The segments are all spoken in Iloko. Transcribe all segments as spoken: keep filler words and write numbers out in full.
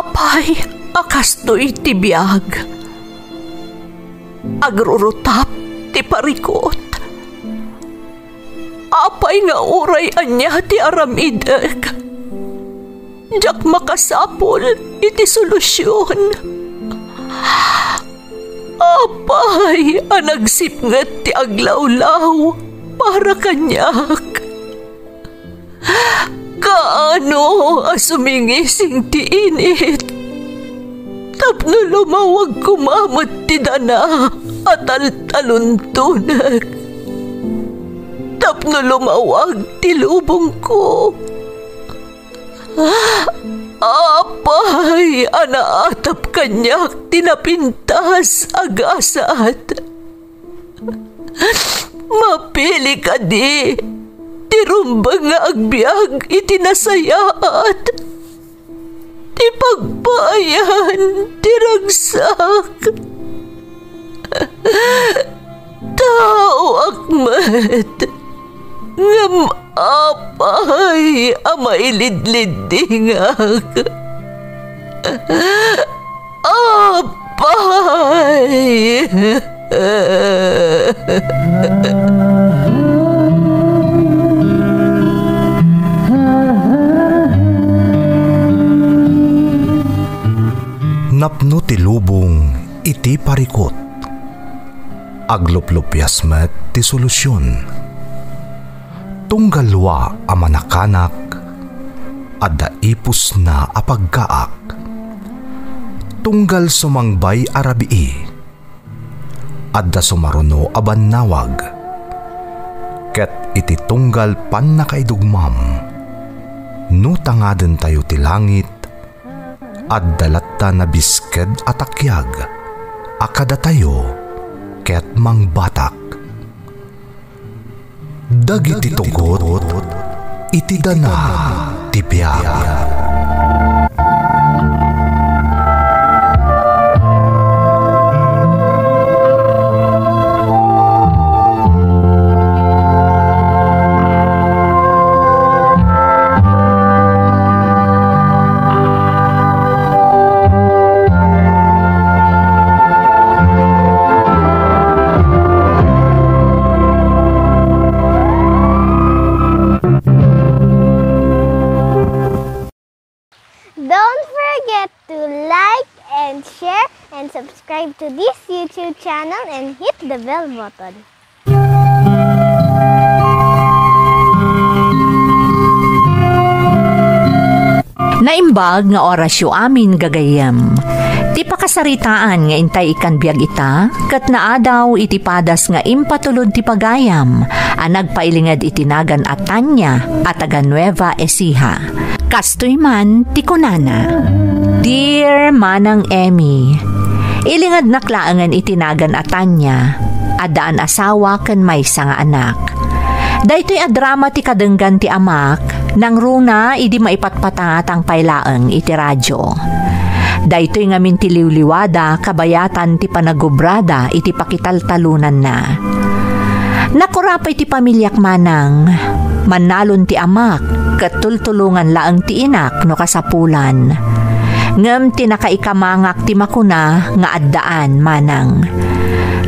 Apay a kastoy ti biag? Agrurutap ti parikut. Apay nga uray ania ti aramidek, diak makasapul iti solusion. Apay a nagsipnget ti aglawlaw para kaniak? Kaano a sumingising ti init tapno lumawag koma met ti dana a taltaluntonek, tapno lumawag ti lubongko? Apay a naatap kaniak ti napintas a gasat? Mapili kadi ti rumbeng nga agbiag iti nasayaat, ti pagpaayan ti ragsak? Taoak met, ngem apay a mailidliddingak? Apay! Napno ti lubong iti parikut. Agluplupias met ti solusion. Tunggal wa a manakanak, adda ipusna a paggaak. Tunggal sumangbay a rabii, adda sumaruno a bannawag. Ket iti tunggal pannakaidugmam, no tangadentayo ti langit, adda latta nabisked a takiag a kadatayo ket mangbatak. Dagiti tugot iti dana ti biag. Don't forget to like and share and subscribe to this YouTube channel and hit the bell button. Naimbag nga orasyo amin, gagayyem. Ti pakasaritaan nga intay ikkan biag ita, ket naadaw iti padas nga impatulod ti pagayam a nagpailinged iti nagan a Tanya a taga Nueva Ecija. Kastoy man ti kunana, "Dear Manang Emmy, ilingednak laengen iti nagan a Tanya, addaan asawa ken maysa nga anak. Daytoy a drama ti kadenggan ti amak, nangruna idi maipatpatangatang pay laeng iti radyo. Daytoy ngamin ti liwliwada kabayatan ti panagobrada iti pakitaltalonanna. Nakura pay ti pamiliak, manang. Mannalon ti amak, ket tultulongan laeng ti inak no kasapulan. Ngem ti nakaikamangak ti makuna nga addaan, manang.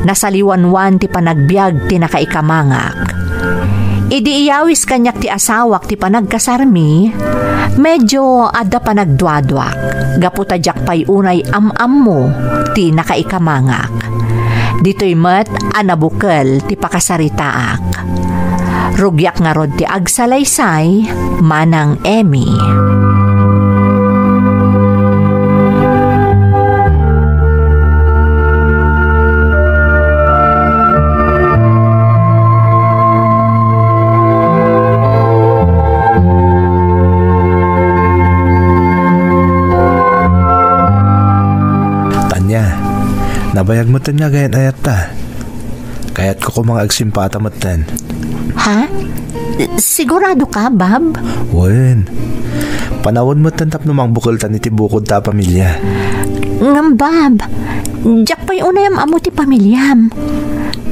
Nasaliwanwan ti panagbiag ti nakaikamangak. Idi iyawis kaniak ti asawak ti panagkasarmi, medyo adda panagduaduak gapu ta diak pay unay am-ammo ti nakaikamangak. Ditoy met a nabukel ti pakasaritaak. Rugiak ngarud ti agsalaysay, Manang Emmy. Tanya, nabayag metten nga agayan-ayatta. Kayatko koma nga agsimpata metten. Ha? Sigurado ka, Bob? Wen. Panawen metten tapno mangbukeltan iti bukodta a pamilia. Ngem, Bob, diak pay unay am-ammo ti pamiliam.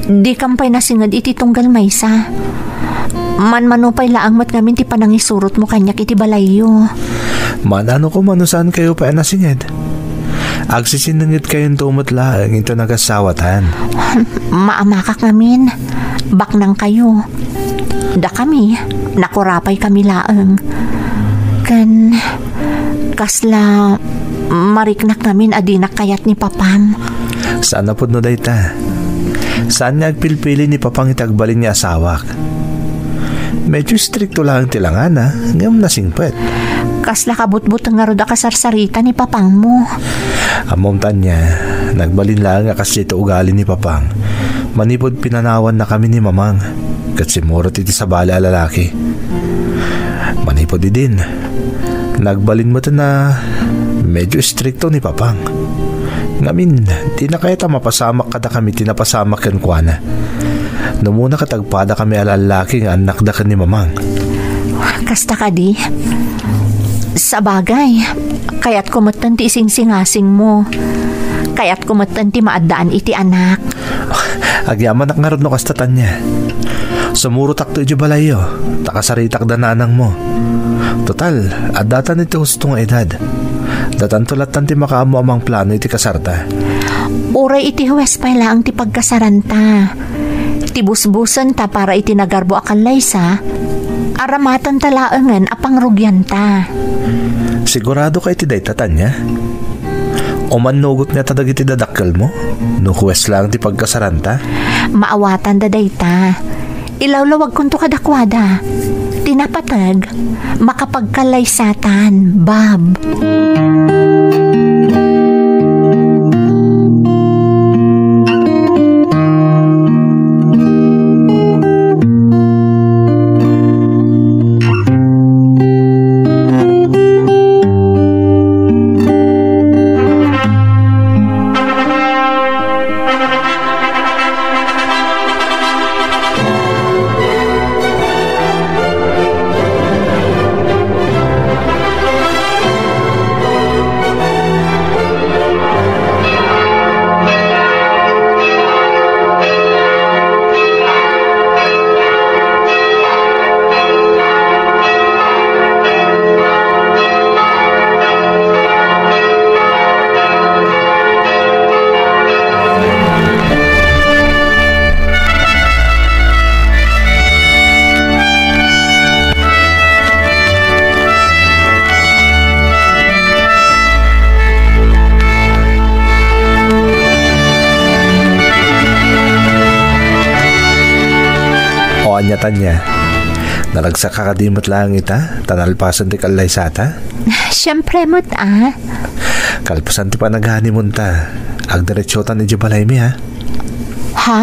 Dikam pay nasinged iti tunggal maysa. Manmano pay laeng met ngamin ti panangisurotmo kaniak iti balayyo. Manano koma no saankayo pay a nasinged? Agsisinningedkayonto met laeng inton agasawaten. Maamakak ngamin, baknangkayo. Dakami, nakurapaykami laeng. Ken kasla mariknak ngamin a dinak kayat ni Papam. Saan a pudno dayta. Saan nga agpilpili ni Papang iti agbalin nga asawak. Medyo istrikto laeng ti langana, ngem nasingpet. Kasla kabutbuteng ngarud a kasarsarita ni Papangmo. Ammom, Tania, nagbalin laeng a kasdi ti ugali ni Papang manipud pinanawannakami ni Mamang ket simmurot iti sabali a lalaki. Manipud idin, nagbalin met a medyo istrikto ni Papang. Ngamin, dina kayat a mapasamak kadakami ti napasamak kenkuana. No umuna ket agpadakami a lallaki nga annakda ken ni Mamang. Kasta kadi? Sabagay, kayatko metten ti isingsingasingmo. Kayatko metten ti maaddaan iti anak. Agyamanak ngarud no kasta, Tania. Sumurotakto idiay balayyo, ta kasaritakda nanangmo. Total, addatan iti husto nga edad. Datanto lattan ti makaammo a mangplano iti kasarta. Uray iti huwes pay laeng ti pagkasaranta. Ti busbusenta para iti nagarbo a kallaysa, aramatenta laengen a pangrugianta. Sigurado ka iti dayta, Tania? Umannugot ngata dagiti dadakkelmo no huwes laeng ti pagkasaranta? Maawatanda dayta. Ilawlawagkonto kadakuada. Ti napateg, makapagkallaysatan, Bab. O ania, Tania? Nalagsaka kadi met laeng ita, ta nalpasen ti kallaysata? Siempre met, a. Kalpasan ti panag-honeymoonta, agdiretsotan idiay balaymi, a? Ha?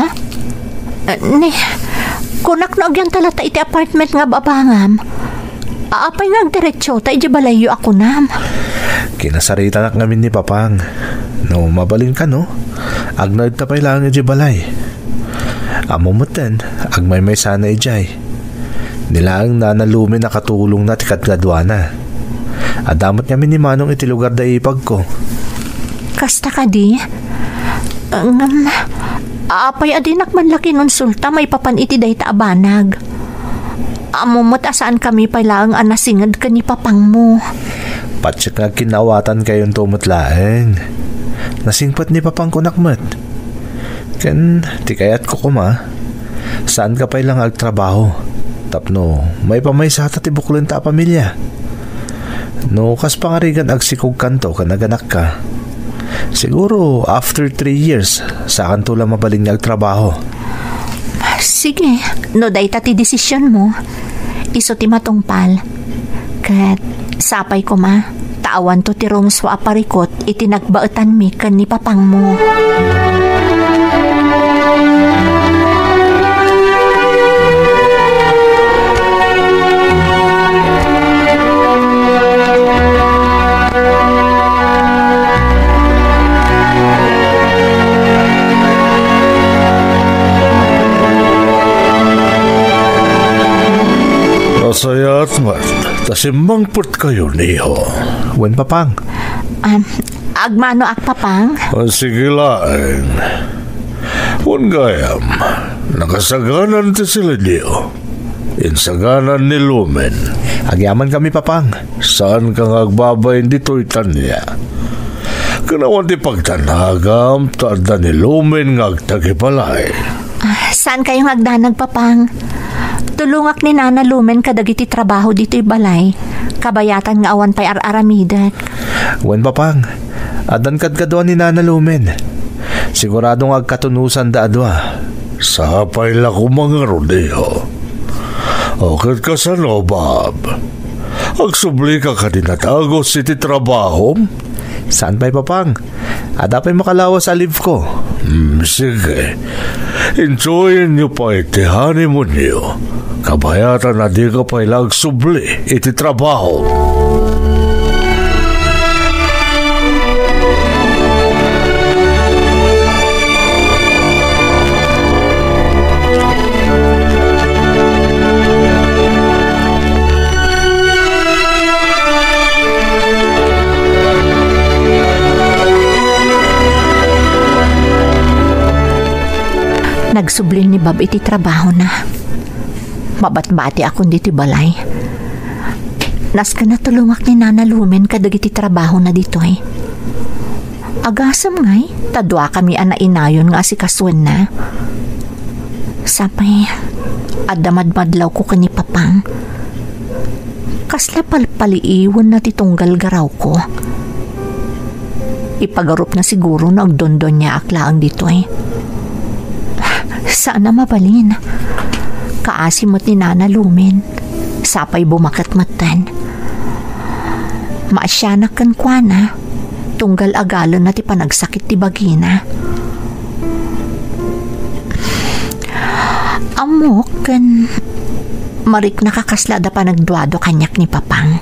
Eh, ni, kunak no agyanta latta iti apartment nga ababangam. Apay nga agdiretsota idiay balayyo a kunam? Kinasaritanak ngamin ni Papang. No mabalinka, no, agnaedta pay laeng idiay balay. Ammom metten, agmaymaysana idiay. Ni laeng Nana Lumi a katulongna ti kadkaduana. Adda met ngamin ni Manong iti lugar da ipagko. Kasta kadi? Ngem, apay a dinak man la kinonsulta maipapan iti dayta a banag? Ammom met a saankami pay laeng a nasinged ken ni Papangmo. Patiek nga agkinnawatankayo met laeng. Nasingpet ni Papang, kunak met. Ken ti kayatko koma, saanka pay la nga agtrabaho tapno maipamaysata ti buklenta a pamilia. No kas pangarigan agsikogkanto ken aganakka, siguro after three years, sakanto la mabalin nga agtrabaho. Sige, no dayta ti desisionmo, isu ti matungpal. Ket sapay koma, ta awanto ti rumsua a parikut iti nagbaetanmi ken ni Papangmo. Nasayaat met ta simmangpetkayo, Niho. Wen, Papang. Am, agmanoak, Papang? Ah, sige laeng. Wen gayam, nakasaganan ti silenyo. insaganan ni Lumen. Agyamankami, Papang. Saanka nga agbabain ditoy, Tania. Ken awan ti pagdanagam ta adda ni Lumen nga agtagibalay. Ah, saankayo nga agdanag, Papang. Tulongak ni Nana Lumen kadagiti trabaho ditoy balay. Kabayatan nga awan pay ar-aramidek. Wen, Papang. Addan kadkadua ni Nana Lumen. Sigurado nga agkatunusanda a dua. Sapay la koma ngarud, iho. O, ket kasano, Bob? Agsublika kadi nadagus iti trabahom? Saan pay, Papang. Adda pay makalawas a leave ko. Hmm, sige. Enjoyenyo pay ti honeymoonyo. Kabayatan a dika pay la agsubli iti trabaho. Nagsubli ni Bob iti trabahona. Mabatbatiakon ditoy balay. Nasken a tulongak ni Nana Lumen kadagiti trabahona ditoy. Agasem ngay, ta duakami a nainayon nga asikasuenna. Sapay, adda madmadlawko ken ni Papang. Kasla palpaliiwenna ti tunggal garawko. Ipagarupna siguro no agdondoniaak laeng ditoy. Saan a mabalin. Kaasi met ni Nana Lumen. Sapay bumaket metten. Maasianak kenkuana, tunggal agalenna ti panagsakit ti bagina. Ammok ken mariknak a kasla adda panagduadua kaniak ni Papang.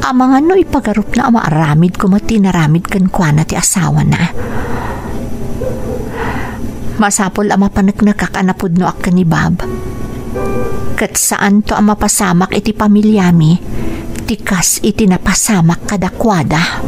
Amangan no ipagarupna a maaramid koma ti inaramid kenkuana ti asawana. Masapul a mapaneknekak a napudnoak ken ni Bob. Ket saanto a mapasamak iti pamiliami ti kas iti napasamak kadakuada.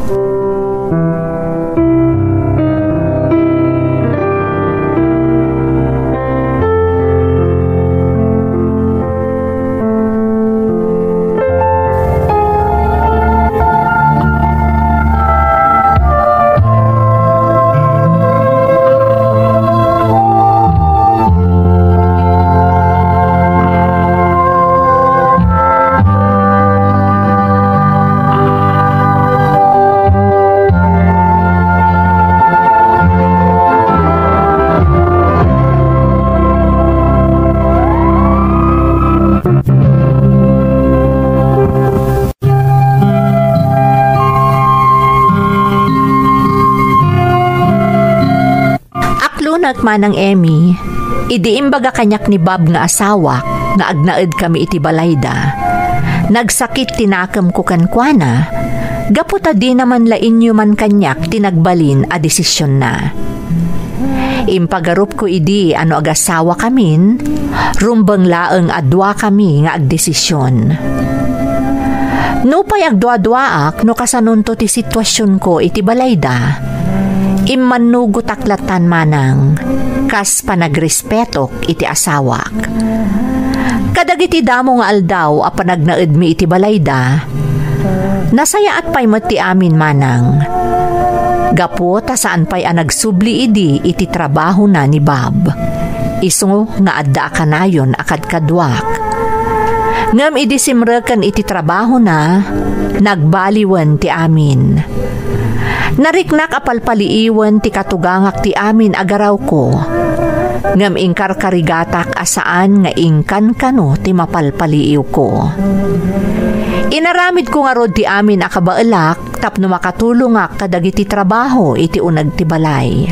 Aklonak, Manang Emmy, idi imbaga kaniak ni Bob nga asawak nga agnaedkami iti balayda, nagsakit ti nakemko kenkuana gapu ta dina man la inyuman kaniak ti nagbalin a desisionna. Impagarupko idi a no agasawakamin, rumbeng laeng a duakami nga agdesision. Nupay agduaduaak no kasanonto ti situasionko iti balayda, immannugotak lattan manang kas panagrespetok iti asawak. Kadagiti damo nga aldaw a panagnaedmi iti balayda, nasayaat pay met ti amin manang. Gapu ta saan pay a nagsubli idi iti trabahona ni Bob. Isu nga adda a kanayon a kadkaduak. Ngem idi simreken iti trabahona, nagbaliwen ti amin. Nariknak a palpaliiwen ti katugangak ti amin a garawko, ngem inkarkarigatak a saan nga inkankano ti mapalpaliiwko. Inaramidko ngarud ti amin a kabaelak tapno makatulongak kadagiti trabaho iti uneg ti balay.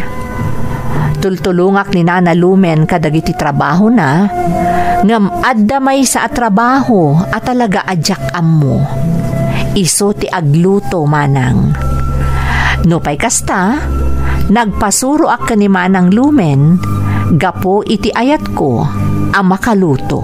Tultulongak ni Nana Lumen kadagiti trabahona, ngem adda maysa a trabaho a talaga a diak ammo. Isu ti agluto manang. Nupay kasta, nagpasuroak ken ni Manang Lumen gapu iti ayatko a makaluto.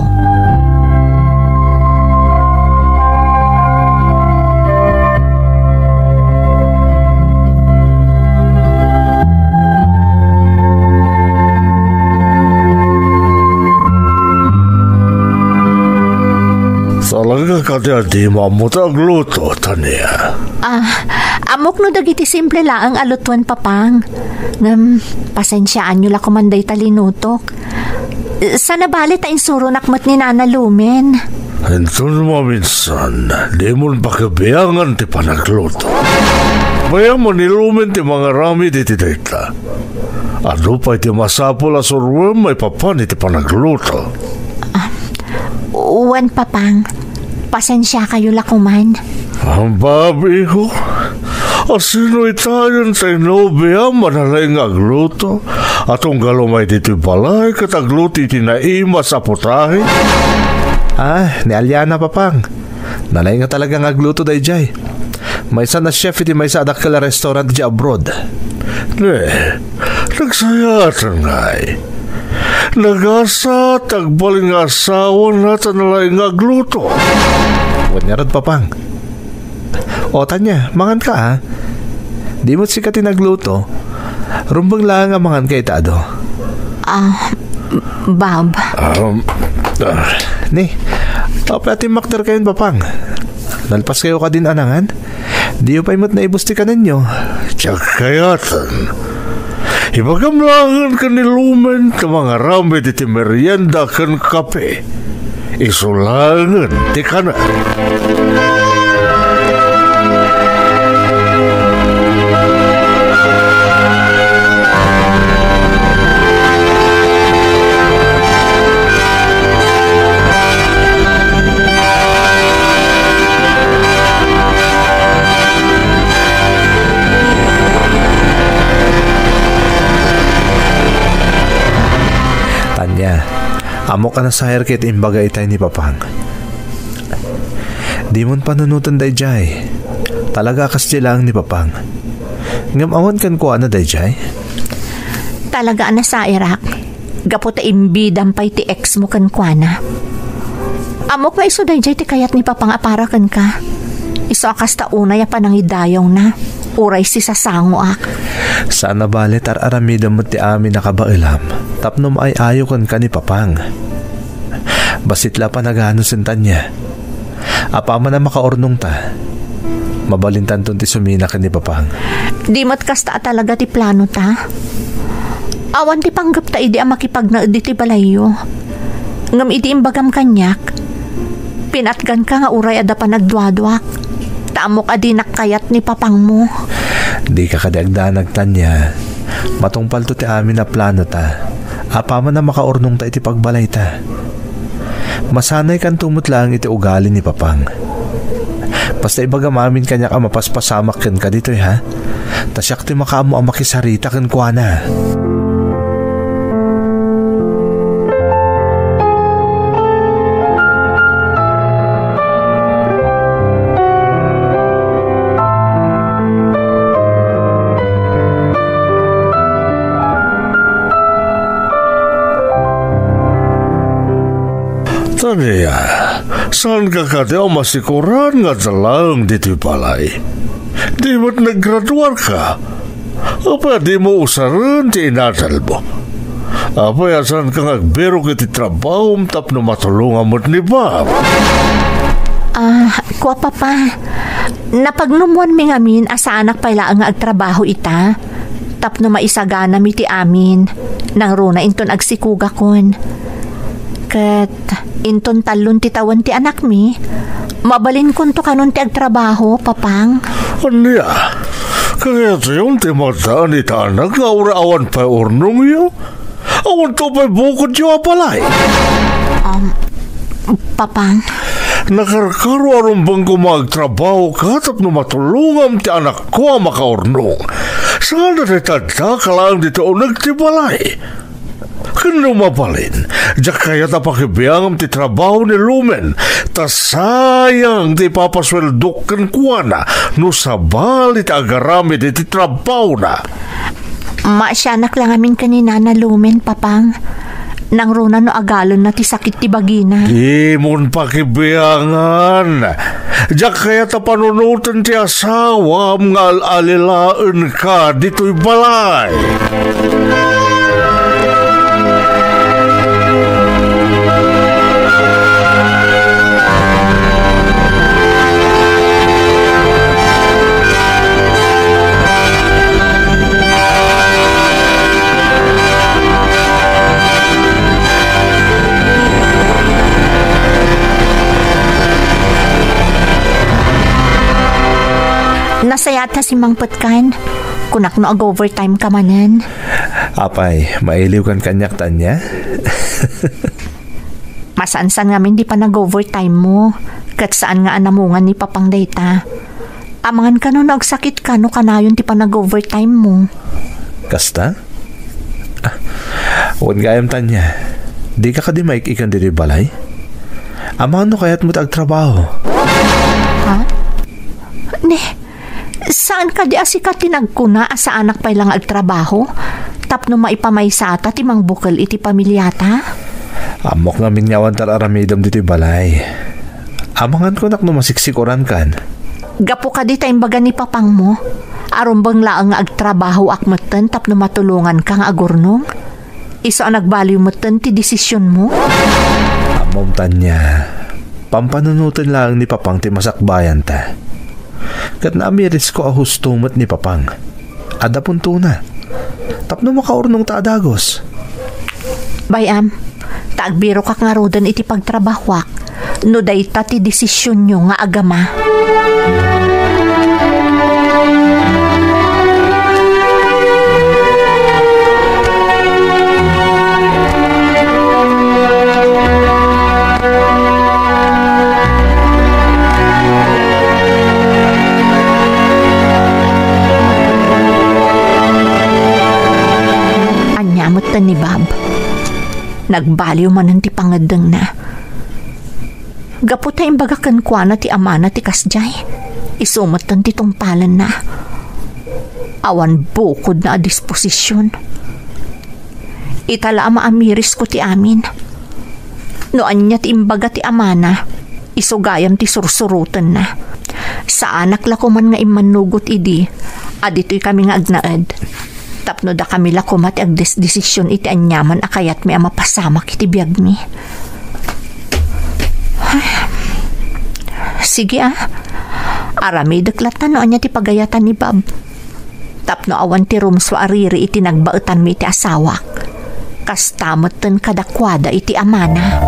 Talaga kadi a dimo ammo ti agluto, Tania? Ah, ammok no dagiti simple laeng a lutoen, Papang. Ngem, pasensiaanyo la koman dayta linutok. Sana bale ta insuronak met ni Nana Lumen. Inton maminsan, dimon pakibiangan ti panagluto. Mayat ni Lumen ti mangaramid iti dayta. Adu pay ti masapul a suroem maipapan iti panagluto. Ah, wen, Papang. Pasensiakayo la koman. Ang babiho, asino itayon ti nobiam a nalaing nga agluto? A tunggal umay ditoy balay ket agluto iti naimas a putahe? Ah, ni Aliana, Papang. Nalaing nga talaga nga agluto daydiay. Maysa a chef iti maysa a dakkel a restaurant iti abroad. Ne, nagsayaten ngay. Nagasat, agbalin nga asawana ta nalaing nga agluto. Wen ngarud, Papang. O, Tania, manganka, a. Di met sika ti nagluto. Rumbeng laeng a manganka ita adu. Ah, Bab. Um, ah. Ni, apay a timmakderkayon, Papang? Nalpaskayo kadin a nangan? Diyo pay met naibus ti kanenyo. Diak kayaten. Ibagam laengen ken ni Lumen ta mangaramid iti merienda ken kape. Isu laengen ti kana. Tania, ammok a nasayatka iti imbaga itay ni Papang. Dimon panunoten daydiay. Talaga a kasdi laeng ni Papang. Ngem awan kenkuana daydiay? Talaga a nasayarak. Gapu ta imbidam pay ti ex mo kenkuana. Ammok nga isu daydiay ti kayat ni Papang a para kenka. Isu a kasta unay a panangidayawna, uray sisasangoak. Saan a bale, ar-aramidem met ti amin a kabaelam tapno maay-ayo kenka ni Papang. Bassit la a panaganusen, Tania. Apaman a makaurnongta, mabalintanton ti sumina ken ni Papang. Di met kasta a talaga ti planota. Awan ti panggepta idi a makipagnaed iti balayyo. Ngem idi imbagam kaniak, pinatganka nga uray adda panagduaduak, ta ammok a dinak kayat ni Papangmo. Dika kadi agdanag, Tania. Matungpalto ti amin a planota. Apaman a makaurnongta iti pagbalayta. Masanaykanto met laeng iti ugali ni Papang. Basta ibagam amin kaniak a mapaspasamak kenka ditoy, ha? Ta siak ti makaammo a makisarita kenkuana. Tania, saanka kadi a masikoran nga adda laeng ditoy balay? Di met naggraduarka? Apay a dimo usaren ti inadalmo? Apay a saanka nga agbirok iti trabahom tapno matulongam met ni Bab? Ah, kua, Papa, napagnumoanmi ngamin a saanak pay laeng nga agtrabaho ita tapno maisaganami ti amin, nangruna inton agsikugakon. Ket inton tallon ti tawen ti anakmi, mabalinkonto kanon ti agtrabaho, Papang. Ania? Kayatyon ti madan ita anak nga uray awan pay urnongyo? Awanto pay bukodyo a balay? Um, Papang. Nakarkaro a rumbeng koma agtrabahoka tapno matulongam ti anakko a makaurnong. Saan a dayta addaka laeng ditoy uneg ti balay. Ken no mabalin, diak kayat a pakibiangam ti trabaho ni Lumen, ta sayang ti ipapasueldok kenkuana no sabali ti agaramid iti trabahona. Maasianak la ngamin ken ni Nana Lumen, Papang. Nangruna no agalonna ti sakit ti bagina. Dimon pakibiangan. Diak kayat a panunoten ti asawam nga al-alilaenka ditoy balay. Nasayaat ta simmangpetkan. Kunak no ag-overtime ka manen. Apay, mailiwkan kaniak, Tanya? Masansan ngamin ti panag-overtime mo, ket saan nga anamungan ni Papang dayta. Amangan kano no agsakit ka no kanayon ti panag-overtime mo. Kasta? Ah, wen gayam, Tanya. Dika kadi maik-ikan ditoy balay? Amangan no kayatmo ti agtrabaho. Ha? Ne, saan kadi a sika ti nagkuna a saanak pay la nga agtrabaho tapno maipamaysata ti mangbukel iti pamiliata? Ammok ngamin nga awan tar-aramidem ditoy balay. Amangan kunak no masiksikurankan. Gapu kadi ta imbaga ni papangmo, a rumbeng laeng nga agtrabahoak metten tapno matulonganka nga agurnong? Isu a nagbaliw metten ti desisionmo? Ammom, Tanya, pampanunoten laeng ni Papang ti masakbayanta. Ket naamirisko a husto met ni Papang. Adda puntona. Tapno makaurnongta a dagus. Bay-am, ta agbirokak ngaruden iti pagtrabahoak. No dayta ti desisionyo nga agama. Ania metten ni Bob? Nagbaliw manen ti pangeddengna. Gapu ta imbaga kenkuana ti amana ti kasdiay, isu metten ti tungpalenna. Awan bukodna a disposision. Ita la a maamirisko ti amin. No ania ti imbaga ti amana, isu gayam ti sursurotenna. Saanak la koman nga immannugot idi a ditoy kami nga agnaed. Tapno dakami la koma ti agdesdesision iti aniaman a kayatmi a mapasamak iti biagmi. Ay. Sige, a. Aramidek latta no ania ti pagayatan ni Bob. Tapno awan ti rumsua a riri iti nagbaetanmi iti asawak. Kasta metten kadakuada iti amana.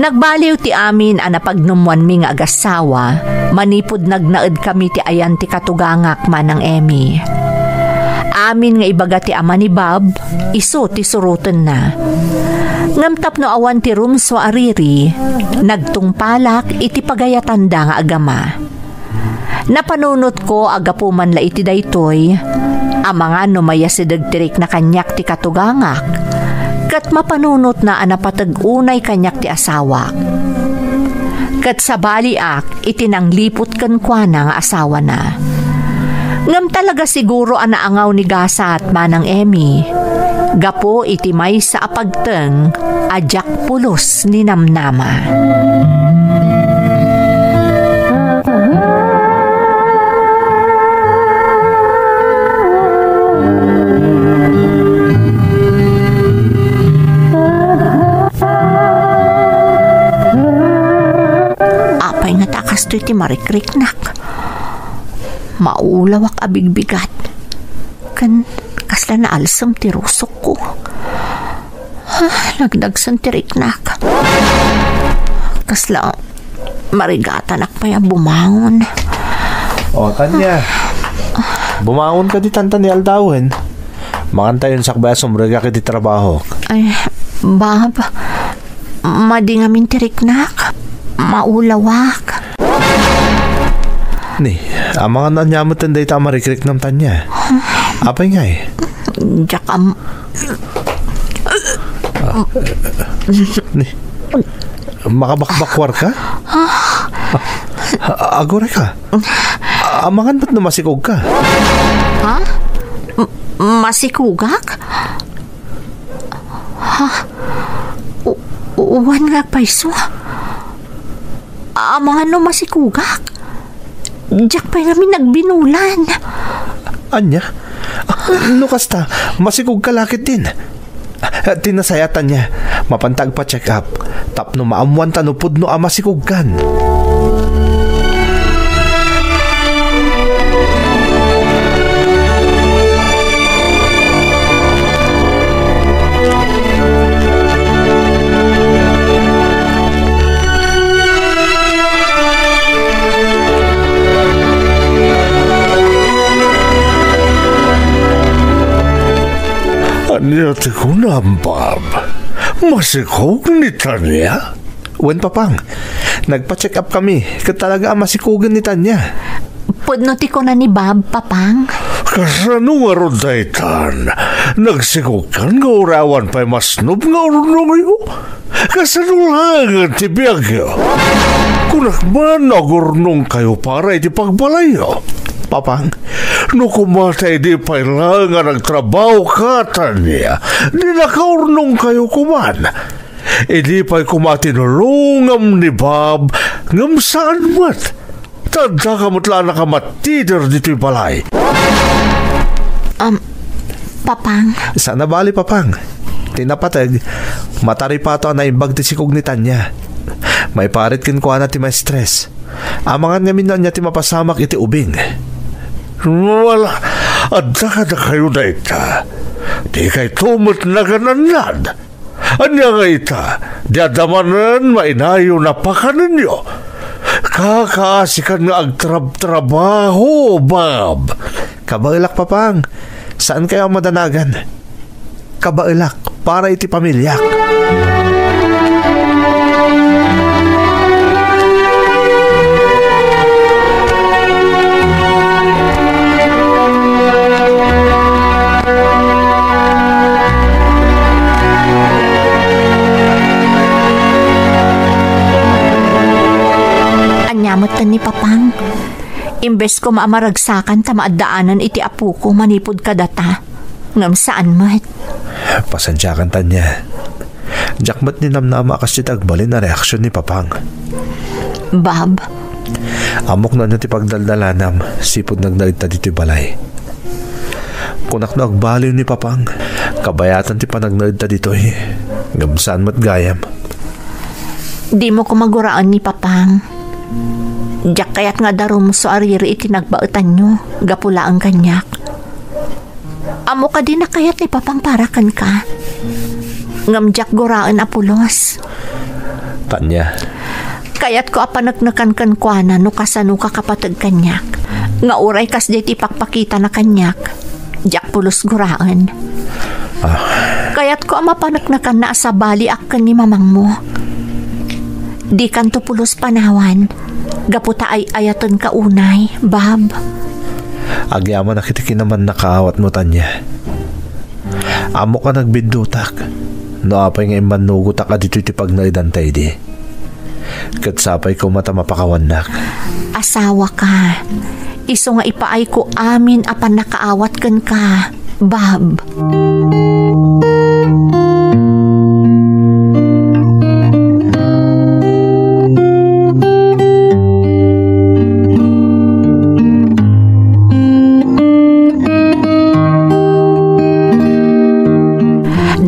Nagbaliw ti amin a napagnummoanmi nga agasawa manipud nagnaedkami ti ayan ti katugangak, Manang Emmy. Amin nga ibaga ti ama ni Bob, isu ti surotenna. Ngem tapno awan ti rumsua a riri, nagtungpalak iti pagayatanda nga agama. Napanunotko a gapu man la iti daytoy, amangan no mayasideg ti rikna kaniak ti katugangak, ket mapanunotna a napateg unay kaniak ti asawak. Ket sabaliak iti nangliput kenkuana nga asawana. Ngem talaga siguro a naangaw ni gasat, Manang Emmy, gapu iti maysa a pagteng a diak pulos ni namnama. Apay nga ta kastoy ti marikriknak? Maulawak a bigbigat. Ken kasla naalsem ti rusokko. Ah, nagdagsen ti riknak. Kasla marigatanak pay a bumangon. O, Tanya. Bumangon ka ditan ta ni aldawen. Mangan tayon sakbay a sumrekak iti trabahok. Ay, Bob, madi ngamin ti riknak. Maulawak. Ni, amangan ania metten dayta a marikriknam, Tanya? Apay ngay? Diak am- Ah. Ni, makabakbakwar ka? Ah, aguray ka? Amangan met no masikog ka? Ha? M-, masikugak? Ha? U-, Wen nga agpayso. Amangan no masikugak. Diak pay ngamin nagbinulan. Ania? No kasta, masikugka la ketdin. Ti nasayaat, Tania, mapanta agpa-check up tapno maammoanta no pudno a masikugkan. Ania ti kunam, Bob? Masikog ni Tania? Wen, Papang. Nagpa-check up kami, ket talaga a masikogen ni Tania. Pudno ti kuna ni Bob, Papang. Kasano ngarud daytan? Nagsikogkan nga uray awan pay masnob nga urnongyo? Kasano laengen ti biagyo? Kunak man no agurnongkayo para iti pagbalayyo. Papang. No koma ta idi pay laeng nga nagtrabahoka, Tania, dinaka urnongkayo koman. Idi pay koma tinulongam ni Bob, ngem saan met. Ta addaka met la a nakamattiter ditoy balay. Um, Papang. Saan a bali, Papang. Ti napateg, mataripato a naimbag ti sikog ni Tania. Maiparit kenkuana ti maestres. Amangan ngamin no ania ti mapasamak iti ubing. Wala, adda kadakayo dayta. Dikayto met nagan-annad. Ania nga ita, di adda manen mainayon a pakanenyo? Kakaasikan nga agtrabtrabaho, Bob. Kabaelak, Papang. Saankayo a madanagan. Kabaelak para iti pamiliak. Ania met ni Papang? Imbes koma a maragsakan ta maaddaanan iti apoko manipud kadata. Ngem saan met. Pasensiakan, Tania. Diak met ninamnama a kasdiay ti agbalin a reaksion ni Papang. Bob. Ammok no ania ti pagdaldalanam, sipud nagnaedta ditoy balay. Kunak no agbaliw ni Papang, kabayatan ti panagnaedta ditoy. Ngem saan met gayam. Dimo koma guraen ni Papang. Diak kayat nga adarumso a riri iti nagbaetanyo, gapu laeng kaniak. Ammo kadi nakayat ni Papang para kenka. Ngem diak guraen a pulos. Tania. Kayatko a paneknekan kenkuana no kasano ka kapateg kaniak. Nga uray kasdiay ti ipakpakitana kaniak, diak pulos guraen. Ah. Kayatko a mapaneknekanna a sabaliak ken ni mamangmo. Dikanto pulos panawan, gapu ta ay-ayatenka unay, Bob. Agyamanak iti kinamannakaawatmo, Tania. Ammok a nagbiddutak no apay nga immannugotak a ditoy ti pagnaedanta idi. Ket sapay koma ta mapakawannak. Asawaka, isu nga ipaayko amin a pannakaawat kenka, Bob.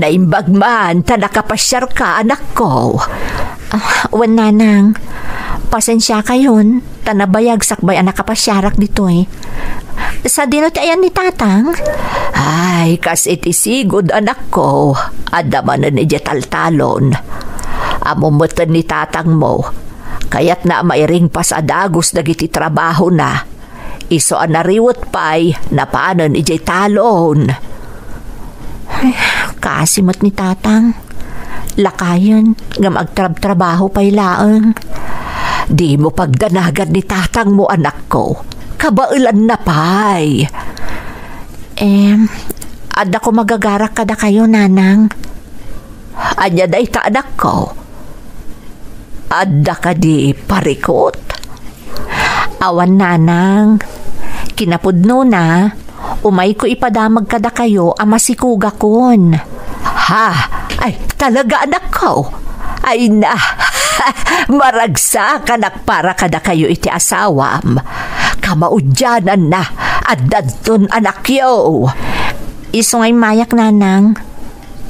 Naimbag man ta nakapasiarka, anakko. Ah, wen, nanang. Pasensiakayon, ta nabayag sakbay a nakapasiarak ditoy. Sadino ti ayan ni tatang? Ay, kas iti sigud, anakko. Adda manen idiay taltalon. Ammom metten ni tatangmo. Kayatna a mairingpas a dagus dagiti trabahona. Isu a nariwet pay, napanen idiay talon. Ay, kaasi met ni tatang. Lakayen, ngem agtrabtrabaho pay laeng. Dimo pagdanagan ni tatangmo, anakko. Kabaelanna pay. Em, adda koma gagarak kadakayo, nanang. Ania dayta, anakko? Adda kadi parikut? Awan, nanang. Kinapudnona, umayko ipadamag kadakayo a masikugakon. Ha? Ay, talaga, anakko? Ay na, maragsakanak para kadakayo iti asawam. Kamaudiananna, addanton anakyo. Isu nga immayak, Nanang.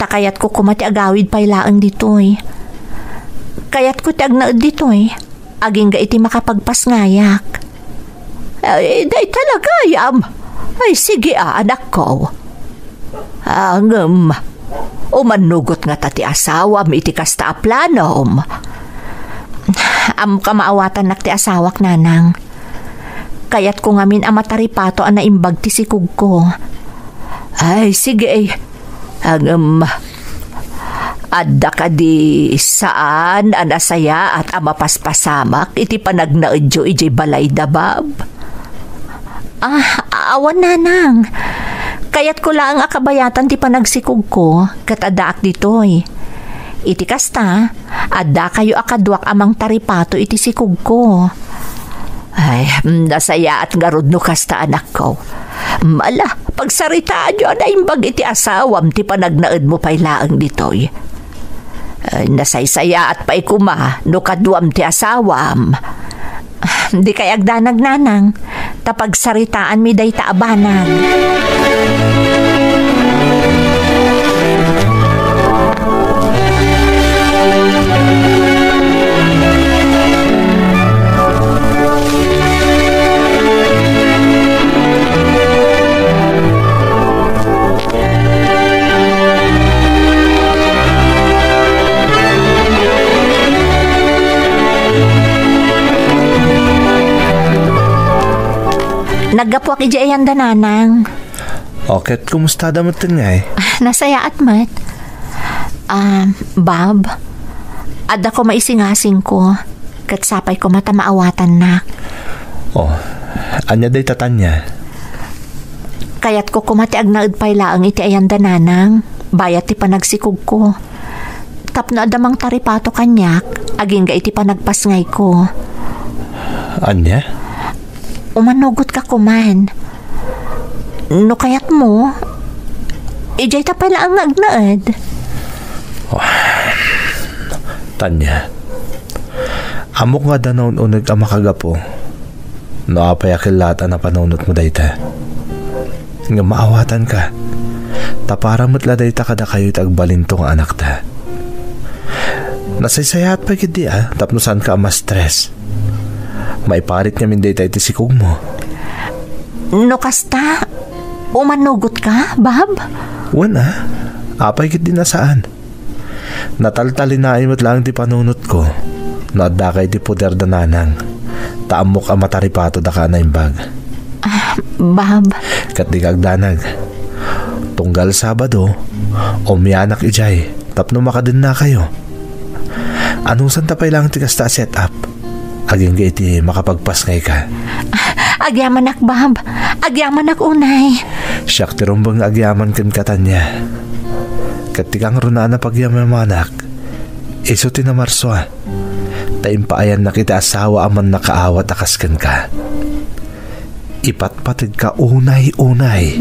Ta kayatko koma ti agawid pay laeng ditoy. Kayatko ti agnaed ditoy, agingga iti makapagpasngayak. Ay, dayta la gayam. Ay, sige a, anakko. Ah, ngem, umannugot ngata ti asawam iti kasta a planom? Ammoka maawatannak ti asawak, Nanang. Kayatko ngamin a mataripato a naimbag ti sikogko. Ay, sige, ay. Ngem, adda kadi saan a nasayaat a mapaspasamak iti panagnaedyo idiay balayda, Bab? Ah, awan, Nanang. Kayatko laeng a kabayatan ti panagsikogko, ket addaak ditoy. Iti kasta, addakayo a kaduak a mangtaripato iti sikogko. Ay, nasayaat ngarud no kasta, anakko. Ala, pagsaritaanyo a naimbag iti asawam ti panagnaedmo pay laeng ditoy. Ay, nasaysayaat pay koma no kaduam ti asawam. Dikay agdanag, Nanang, ta pagsaritaanmi dayta a banag. Naggapuak idiay ayanda, Nanang. O, ket kumustada metten ngay? Ah, nasayaat met. Ah, Bab, adda koma isingasingko, ket sapay koma ta maawatannak. O, ania dayta, Tania? Kayatko koma ti agnaed pay laeng iti ayanda, Nanang, bayat ti panagsikogko. Tapno adda mangtaripato kaniak, agingga iti panagpasngayko. Ania? Umanugotka koman. No kayatmo, idiay ta pay laeng nga agnaed. Tania, ammok nga adda naun-uneg a makagapu no apay a kellaat a napanunotmo dayta. Ngem maawatanka, ta para met la dayta kadakayo iti agbalinto nga anakta. Nasaysayaat pay ketdi a tapno saanka a ma-stress. Maiparit ngamin dayta iti sikogmo. No kasta, umanugotka, Bab? Wen a, apay ketdi a saan. Nataltalinaay met laeng ti panunotko no addaka iti poder da Nanang, ta ammok a mataripato daka a naimbag. Ah, Bab. Ket dika agdanag. Tunggal Sabado, umianak idiay tapno makadennakayo. Anusanta pay laeng ti kasta a set-up, agingga iti makapagpasngayka. Agyamanak, Bab. Agyamanak unay. Siak ti rumbeng nga agyaman kenka, Tania. Ket ti kangrunaan a pagyamyamanak, isu ti namarsua, ta impaayannak iti asawa a mannakaawat a kas kenka. Ipatpategka unay-unay.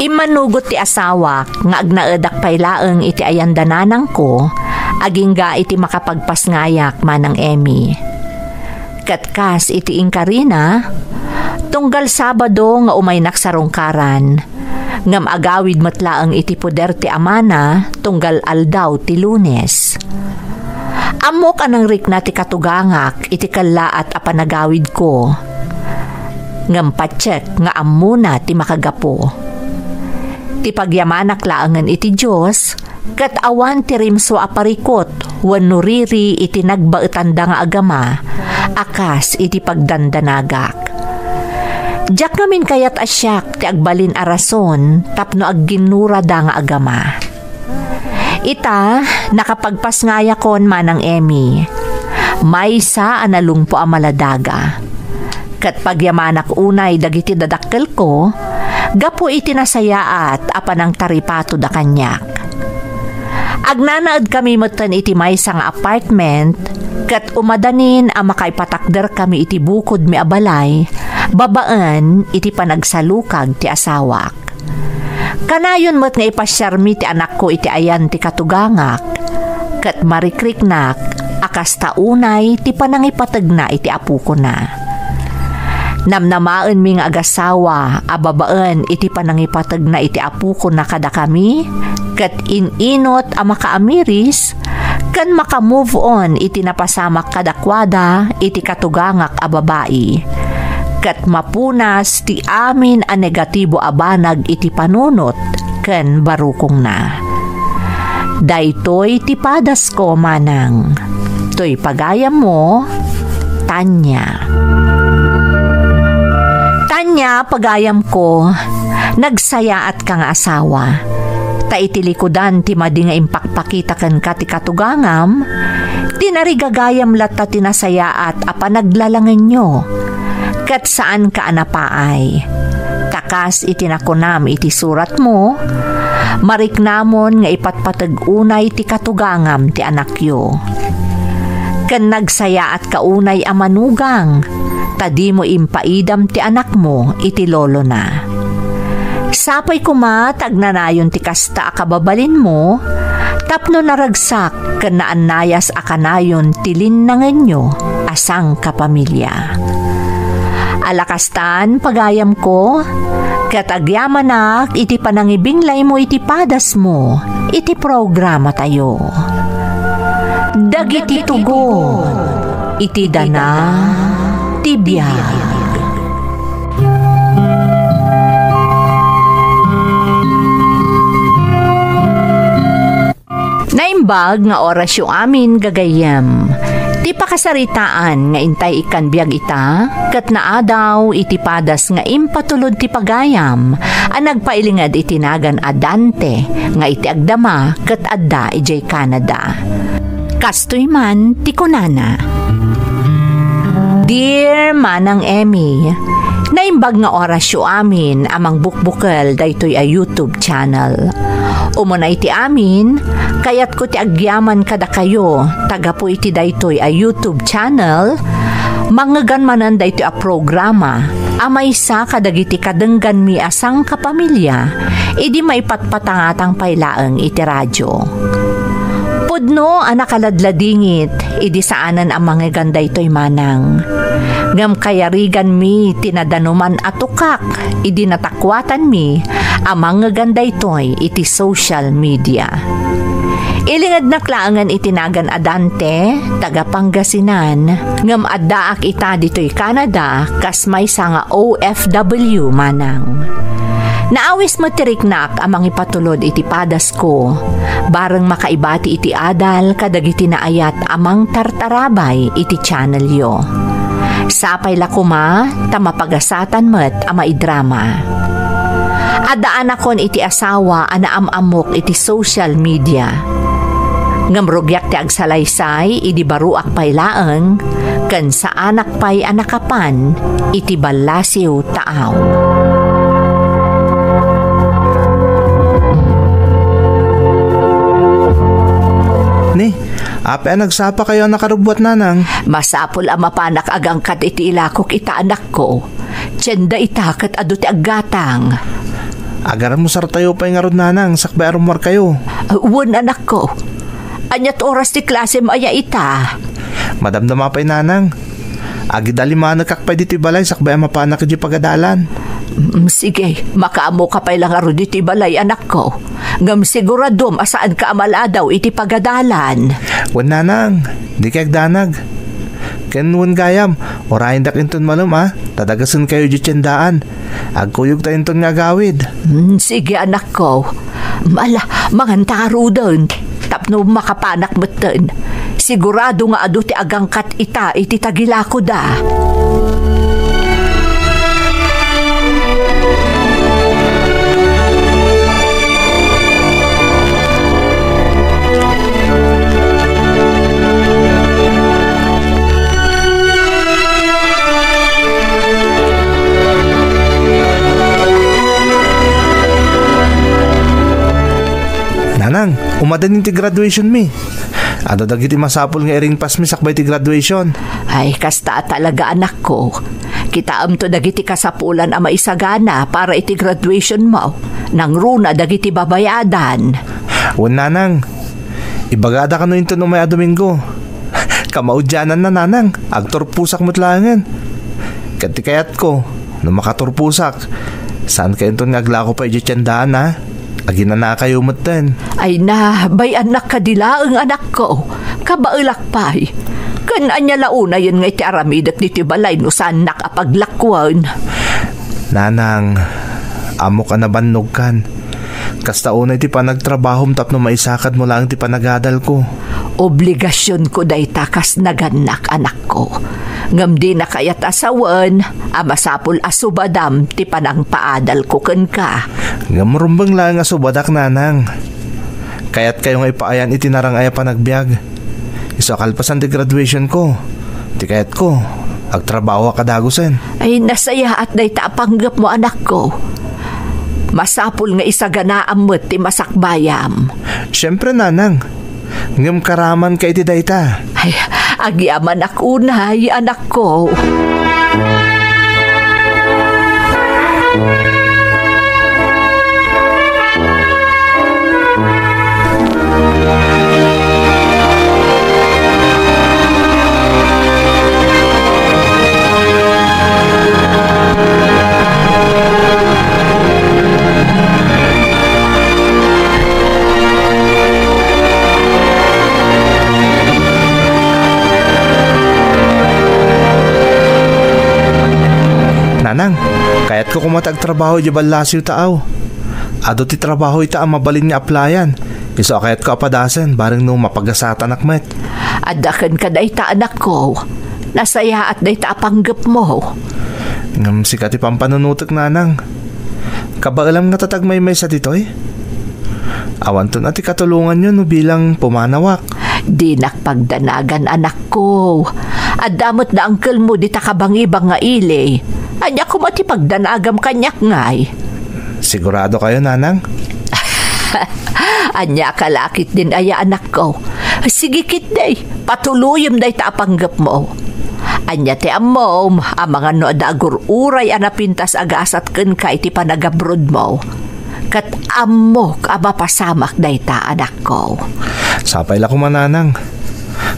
Immanugot ti asawak nga agnaedak pay laeng iti ayan da nanangko, agingga iti makapagpasngayak, Manang Emmy. Ket kas iti inkarina, tunggal Sabado nga umaynak sarungkaran, ngem agawid met laeng iti poder ti amana tunggal aldaw ti Lunes. Ammok a nangrikna ti katugangak iti kellaat a panagawidko, ngem patiek nga ammona ti makagapu. Ti pagyamanak laengen iti Dios, ket awan ti rimsua a parikut wenno riri iti nagbaetanda nga agama a kas iti pagdandanagak. Diak ngamin kayat a siak ti agbalin a rason tapno agginnurada nga agama. Ita, nakapagpasngayakon, Manang Emmy. Maysa a nalungpo a maladaga. Ket pagyamanak unay dagiti dadakkelko gapu iti nasayaat a panangtaripatoda kaniak. Agnanaedkami metten iti maysa nga apartment, ket umadanin a makaipatakderkami iti bukodmi a balay babaen iti panagsalukag ti asawak. Kanayon met nga ipasiarmi ti anakko iti ayan ti katugangak, ket marikriknak a kasta unay ti panangipategna iti apokona. Namnamaenmi nga agasawa a babaen iti panangipategna iti apokona kadakami, ket in-inot a makaamiris ken maka-move on iti napasamak kadakuada iti katugangak a babai, ket mapunas ti amin a negatibo a banag iti panunot ken barukongna. Daytoy ti padasko, Manang. Toy pagayammo, Tanya. Tanya, pagayamko, nagsayaatka nga asawa. Ta iti likudan ti madi nga impakpakita kenka ti katugangam, tinarigagayam latta ti nasayaat a panaglalangenyo, ket saanka a napaay. Ta kas iti nakunam iti suratmo, mariknamon nga ipatpateg unay ti katugangam ti anakyo. Ken nagsayaatka unay a manugang, ta dimo impaidam ti anakmo iti lolona. Sapay koma ta agnanayon ti kasta a kababalinmo tapno naragsak ken naannayas a kanayon ti linnangenyo a sangkapamilya. Ala kastan, pagayamko, ket agyamanak iti panangibinglaymo iti padasmo iti programatayo. Dagiti tugon iti dana ti biag. Naimbag nga orasyo amin, gagayyem. Ti pakasaritaan nga intay ikkan biag ita, ket naadaw iti padas nga impatulod ti pagayam a nagpailinged iti nagan a Dante nga iti agdama ket adda idiay Canada. Kastoy man ti kunana, Dear Manang Emmy, naimbag nga orasyo amin a mangbukbukel daytoy a YouTube channel. Umuna iti amin, kayatko ti agyaman kadakayo ta gapu iti daytoy a YouTube channel, mangngegan manen daytoy a programa a maysa kadagiti kadengganmi a sangkapamilya idi maipatpatangatang pay laeng iti radio. Pudno a nakaladladingit idi saanen a mangngegan daytoy, Manang. Ngem kayariganmi ti nadanuman a tukak idi natakuatanmi a mangngegan daytoy iti social media. Ilingednak laengen iti nagan a Dante, taga Pangasinan, ngem addaak ita ditoy Canada kas maysa nga O F W, Manang. Naawis met ti riknak a mangipatulod iti padasko, bareng makaibati iti adal kadagiti naayat a mangtartarabay iti channelyo. Sapay la koma ta mapagasatan met a maidrama. Addaanakon iti asawa a naam-ammok iti social media. Ngem rugiak ti agsalaysay idi baruak pay laeng ken saanak pay a nakapan iti ballasiw taaw. Ni, apay a nagsapakayo a nakarubbuat, Nanang? Masapul a mapanak agangkat iti ilakok ita, anakko. Dianda ita ket adu ti aggatang. Agarem, usartayo pay ngarud, Nanang, sakbay a rummuarkayo. Wen, anakko. Aniat oras ti klasem aya ita? Madamdama pay, Nanang. Agidalimanekak pay ditoy balay sakbay a mapanak idiay pagadalan. Mm, sige, makaammoka pay la ngarud ditoy balay, anakko. Ngem siguradom a saanka a maladaw iti pagadalan. Wen, Nanang, dikay agdanag. Ken wen gayam, urayendak inton malem a, ta dagasenkayo idiay tiendaan. Agkuyogtayo inton nga agawid. Hmm, sige, anakko. Ala, manganta ngaruden tapno makapanak metten. Sigurado nga adu ti agangkat ita iti tagilakoda. Nanang, umadan ti graduation mi. Adu dagiti masapul nga iringpasmi sakbay ti graduation. Ay, kasta talaga, anakko. Kitaemto dagiti kasapulan a maisagana para iti graduation mo. Nangruna dagiti babayadan. Wen, nanang, ibagada kano inton umay a Domingo. Kamaudiananna, nanang, agturposak met laengen. Ket ti kayatko, no makaturposak, saankayo inton nga aglako pay idiay tiendaan, a? Aginanakayo metten. Ay na, bay-annak kadi laeng, anakko. Kabaelak pay. Ken ania la unayen nga iti aramidek ditoy balay no saannak a paglakuan? Nanang, ammok a nabannogkan. Kasta unay ti panagtrabahom tapno maisakadmo laeng ti panagadalko. Obligasionko dayta kas nagannak, anakko. Ngem dina kayat a sawen a masapul a subadam ti panangpaadalko kenka. Ngem rumbeng laeng a subadak, nanang. Kayatkayo nga ipaayan iti narang-ay a panagbiag. Isu a kalpasan ti graduationko, ti kayatko, agtrabahoak a dagusen. Ay, nasayaat dayta a panggepmo, anakko. Masapul nga isaganaam met ti masakbayam. Siempre, nanang. Ngem karamanka iti dayta. Ay, agyamanak unay, anakko. Nanang, kayatko koma ti agtrabaho idiay ballasiw ta, aw. Adu ti trabaho ita a mabalin nga aplayan. Isu a kayatko a padasen, bareng no mapagasatanak met. Adda kenka dayta, anakko. Nasayaat dayta a panggepmo. Ngem sika ti pampanunotek, nanang. Kabaelam ngata ti agmaymaysa ditoy? Awanton a ti katulonganyo no bilang pumanawak. Dinak pagdanagan, anakko. Adda met da angkelmo dita kabangibang nga ili. Ania koma ti pagdanagam kaniak ngay? Siguradokayo, nanang? Ania ka la ketdin aya, anakko? Sige ketdi, patuloyem dayta a panggepmo. Ania ti ammom, amangan no adda agur-uray a napintas a gasat kenka iti panagabrodmo? Ket ammok a mapasamak dayta, anakko. Sapay la koma, nanang.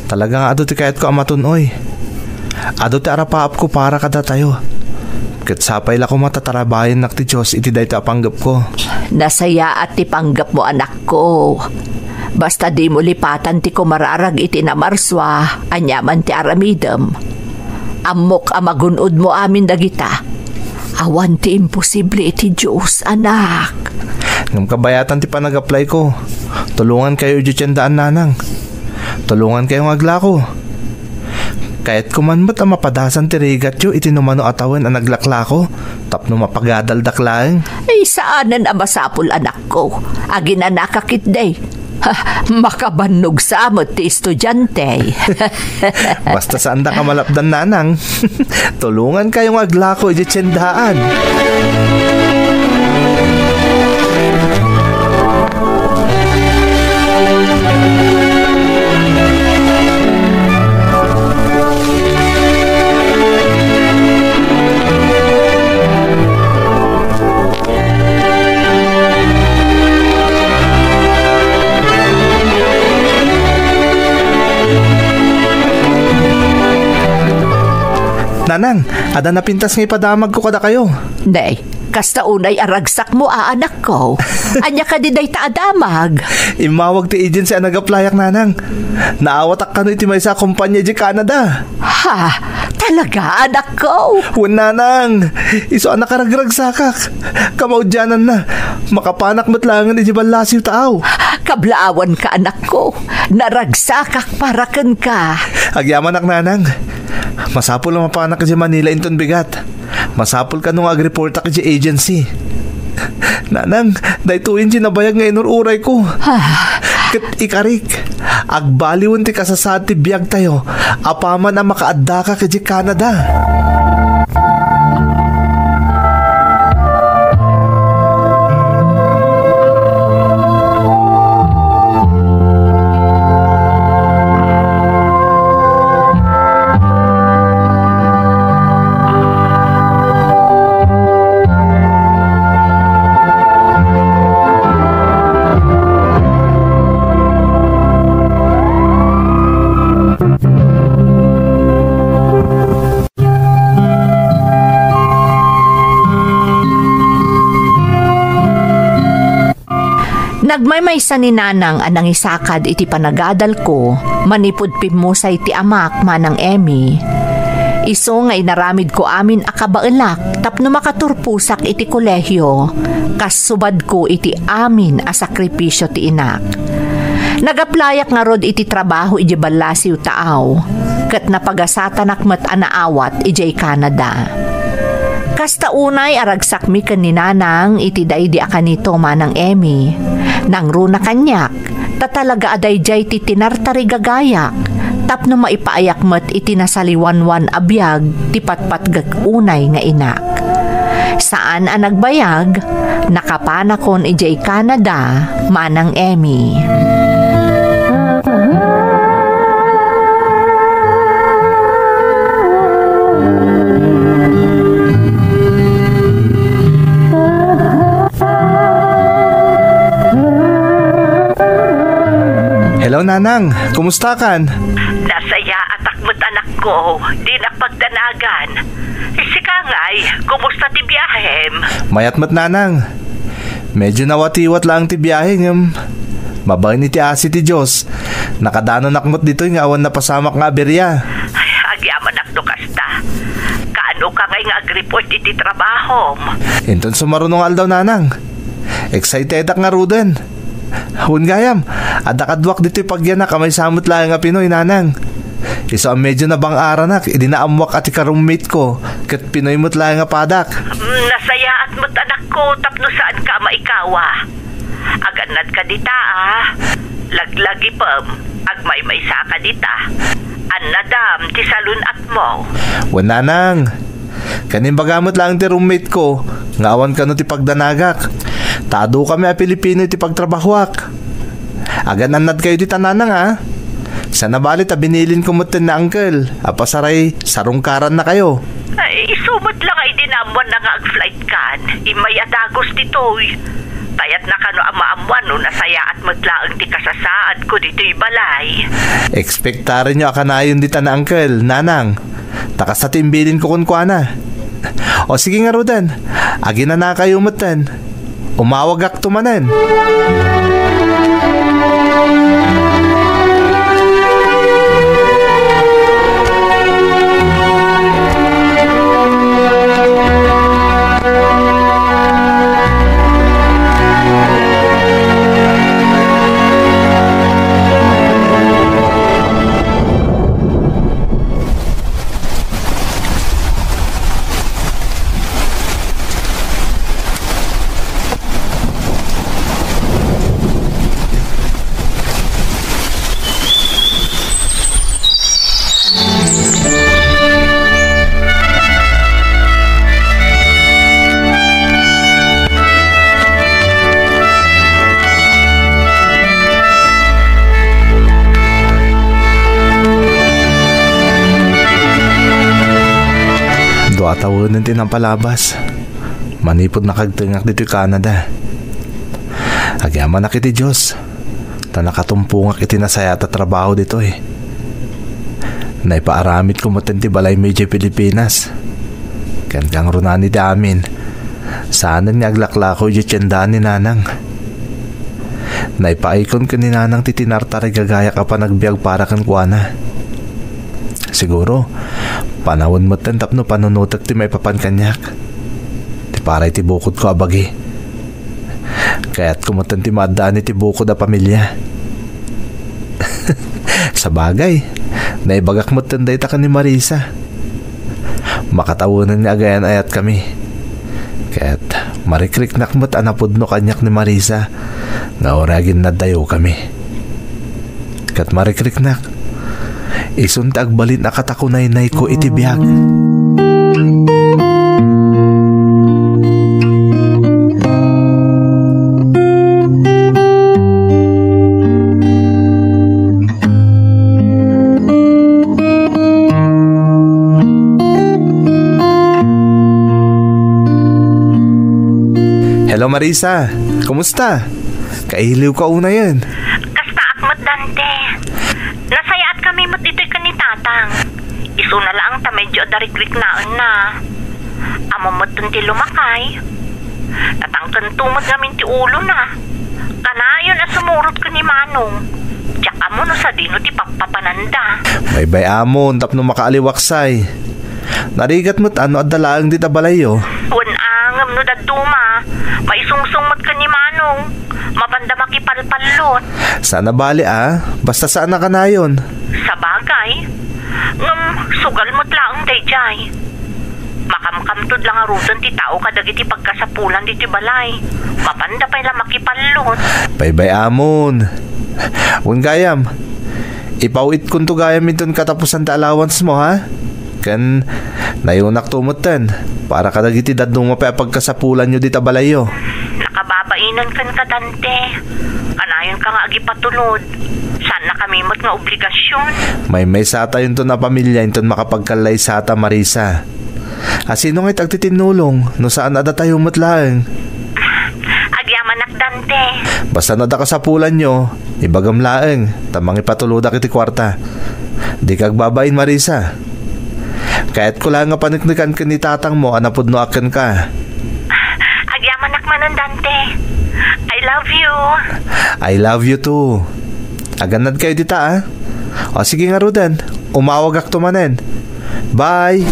Talaga nga adu ti kayatko a matun-oy. Adu ti arapaapko para kadatayo. Ket sapay la koma ta tarabayennak ti Dios iti dayta a panggepko. Nasayaat ti panggepmo, anakko. Basta dimo lipatan ti kumararag iti namarsua, aniaman ti aramidem. Ammok a magun-odmo amin dagita. Awan ti imposible iti Dios, anak. Ngem kabayatan ti panagaplayko, tulongankayo idiay tiendaan, nanang. Tulongankayo nga aglako. Kayatko man met a mapadasan ti rigatyo iti numano a tawen a naglaklako tapno mapagadaldak laeng. Ay, saanen a masapul, anakko. Aginanaka ketdi. Ha, makabannog sa met ti estudiante. Basta saandak a malapdan, nanang. Tulongankayo nga aglako idiay tiendaan. Nanang, adda napintas nga ipadamagko kadakayo. Day, Kasta unay a ragsakmo a, anakko. Ania kadi dayta a damag? Immawag ti agency a nag-applyak, nanang. Naawatak kano iti maysa a kompania idiay Canada. Ha? Talaga, anakko? Wen, nanang. Isu a nakaragragsakak. Kamaudiananna, makapanak met laengen idiay ballasiw taaw. Kablaawanka, anakko. Naragsakak para kenka. Agyamanak, nanang. Masapul a mapanak idiay Manila inton bigat. Masapul kano nga agreportak idiay agency. Nanang, daytoyen ti nabayag nga inur-urayko. Ah. Ket ikarik, agbaliwen ti kasasaad ti biagtayo apaman a makaaddaka idiay Canada. Nagmaymaysa ni Nanang a nangisakad iti panagadalko manipud pimmusay ti amak, Manang Emmy. Isu nga inaramidko amin a kabaelak tapno makaturposak iti kolehio, kas subadko iti amin a sakripisio ti inak. Nag-applyak ngarud iti trabaho idiay ballasiw taaw, ket napagasatanak met a naawat idiay Canada. Kasta unay a ragsakmi ken ni Nanang iti daydi a kanito, Manang Emmy. Nangruna kaniak, ta talaga a daydiay ti tinartarigagayak tapno maipaayak met iti nasaliwanwan a biag ti patpatgek unay nga inak. Saan a nagbayag, nakapanakon idiay Canada, Manang Emmy. Hello, Nanang. Kumusta kan? Nasayaatak met, anakko. Dinak pagdanagan. Sika ngay, kumusta ti biahem? Mayat met, Nanang. Medyo nawatiwat laeng ti biahe, ngem mabain iti asi ti Dios. Nakadananak met ditoy nga awan napasamak nga aberia. Ay, agyamanak no kasta. Kaano ka ngay nga agreport iti trabahom? Inton sumaruno nga aldaw, Nanang. Excitedak ngaruden. Wen gayam, adda kaduak ditoy pagyanak a maysa met laeng a Pinoy, Nanang. Isu a medyo nabang-aranak idi naammoak a ti ka-roommate ko ket Pinoy met laeng a padak. Mm, nasayaat met, anakko, tapno saanka a maikawa. Agannadka dita, a. Laglagipem, agmaymaysaka dita. Annadam ti salun-atmo. Wen, Nanang. Ken imbaga met laeng ti roommate ko nga awan kano ti pagdanagak. Ta adu kami a Pilipino iti pagtrabahoak. Agan-annadkayo dita, Nanang, a. Saan a bali ta binilinko metten ni Uncle a pasaray sarungkarannakayo. Ay, isu met la nga idi naammoanna nga agflightkan, immay a dagus ditoy. Kayatna kano a maammoan no nasayaat met laeng ti kasasaadko ditoy balay. Ekspektarenyo a kanayon dita ni Uncle, Nanang. Ta kasta ti imbilinko kenkuana. O sige ngaruden, aginanakayo metten. Umawagakto manen. Dua tawenen ti napalabas manipud nakagtengak ditoy Canada. Agyamanak iti Dios, ta nakatumpongak iti nasayaat a trabaho ditoy. Naipaaramidko metten ti balaymi idiay Pilipinas. Ken kangrunaan iti amin, Saanen nga aglaklako idiay tiendaan ni Nanang. Naipaaykon ken ni Nanang ti tinartarigagayak a panagbiag para kenkuana. Siguro, panawen metten tapno panunotek ti maipapan kaniak. Ti para iti bukodko a bagi. Kayatko metten ti maaddaan iti bukod a pamilia. Sabagay, naibagak metten dayta ken ni Marisa. Makatawenan nga agayan-ayatkami. Ket marikriknak met a napudno kaniak ni Marisa nga uray aginnadayokami. Ket marikriknak, isun ti agbalin a katakunaynayko iti biag. Hello, Marisa. Kumusta? Kailiwka unayen. Kastaak met, Dante. Nasayaatkami met ditoy ken ni Tatang. Isuna laeng ta medyo adda rikriknaenna. Ammom metten ti lumakay. Natangkento met ngamin ti ulona. Kanayon a sumurot ken ni Manong. Diak ammo no sadino ti pappapananda. Baybay-amon tapno makaaliwaksay. Narigat met a no adda laeng dita balayyo. Wen a, ngem no dadduma, maisungsong met ken ni Manong. Mapanda makipalpallot. Saan a bali a, basta saan a kanayon. Sabagay. Ngem sugal met laeng daydiay. Makamkamtod la ngaruden ti tao kadagiti pagkasapulan ditoy balay. Mapanda pay la makipallot. Baybay-amon. Wen gayam, ipaw-itkonto gayam inton katapusan ti allowance mo, ha? Ken nayonakto metten para kadagiti dadduma pay a pagkasapulanyo dita balayyo. Nakababainan kenka, Dante. Kanayonka nga agipatulod. Saannakami met nga obligasion. Maymaysatayonton a pamilia inton makapagkallaysata, Marisa. A sino ngay ti agtitinnulong no saan a datayo met laeng? Agyamanak, Dante. Basta no adda kasapulanyo, ibagam laeng, ta mangipatulodak iti kuarta. Dika agbabain, Marisa. Kayatko laeng nga paneknekan ken ni tatangmo a napudnoak kenka. Agyamanak manen, Dante. I love you. I love you too. Agannadkayo dita, a? O, sige ngaruden. Umawagakto manen. Bye!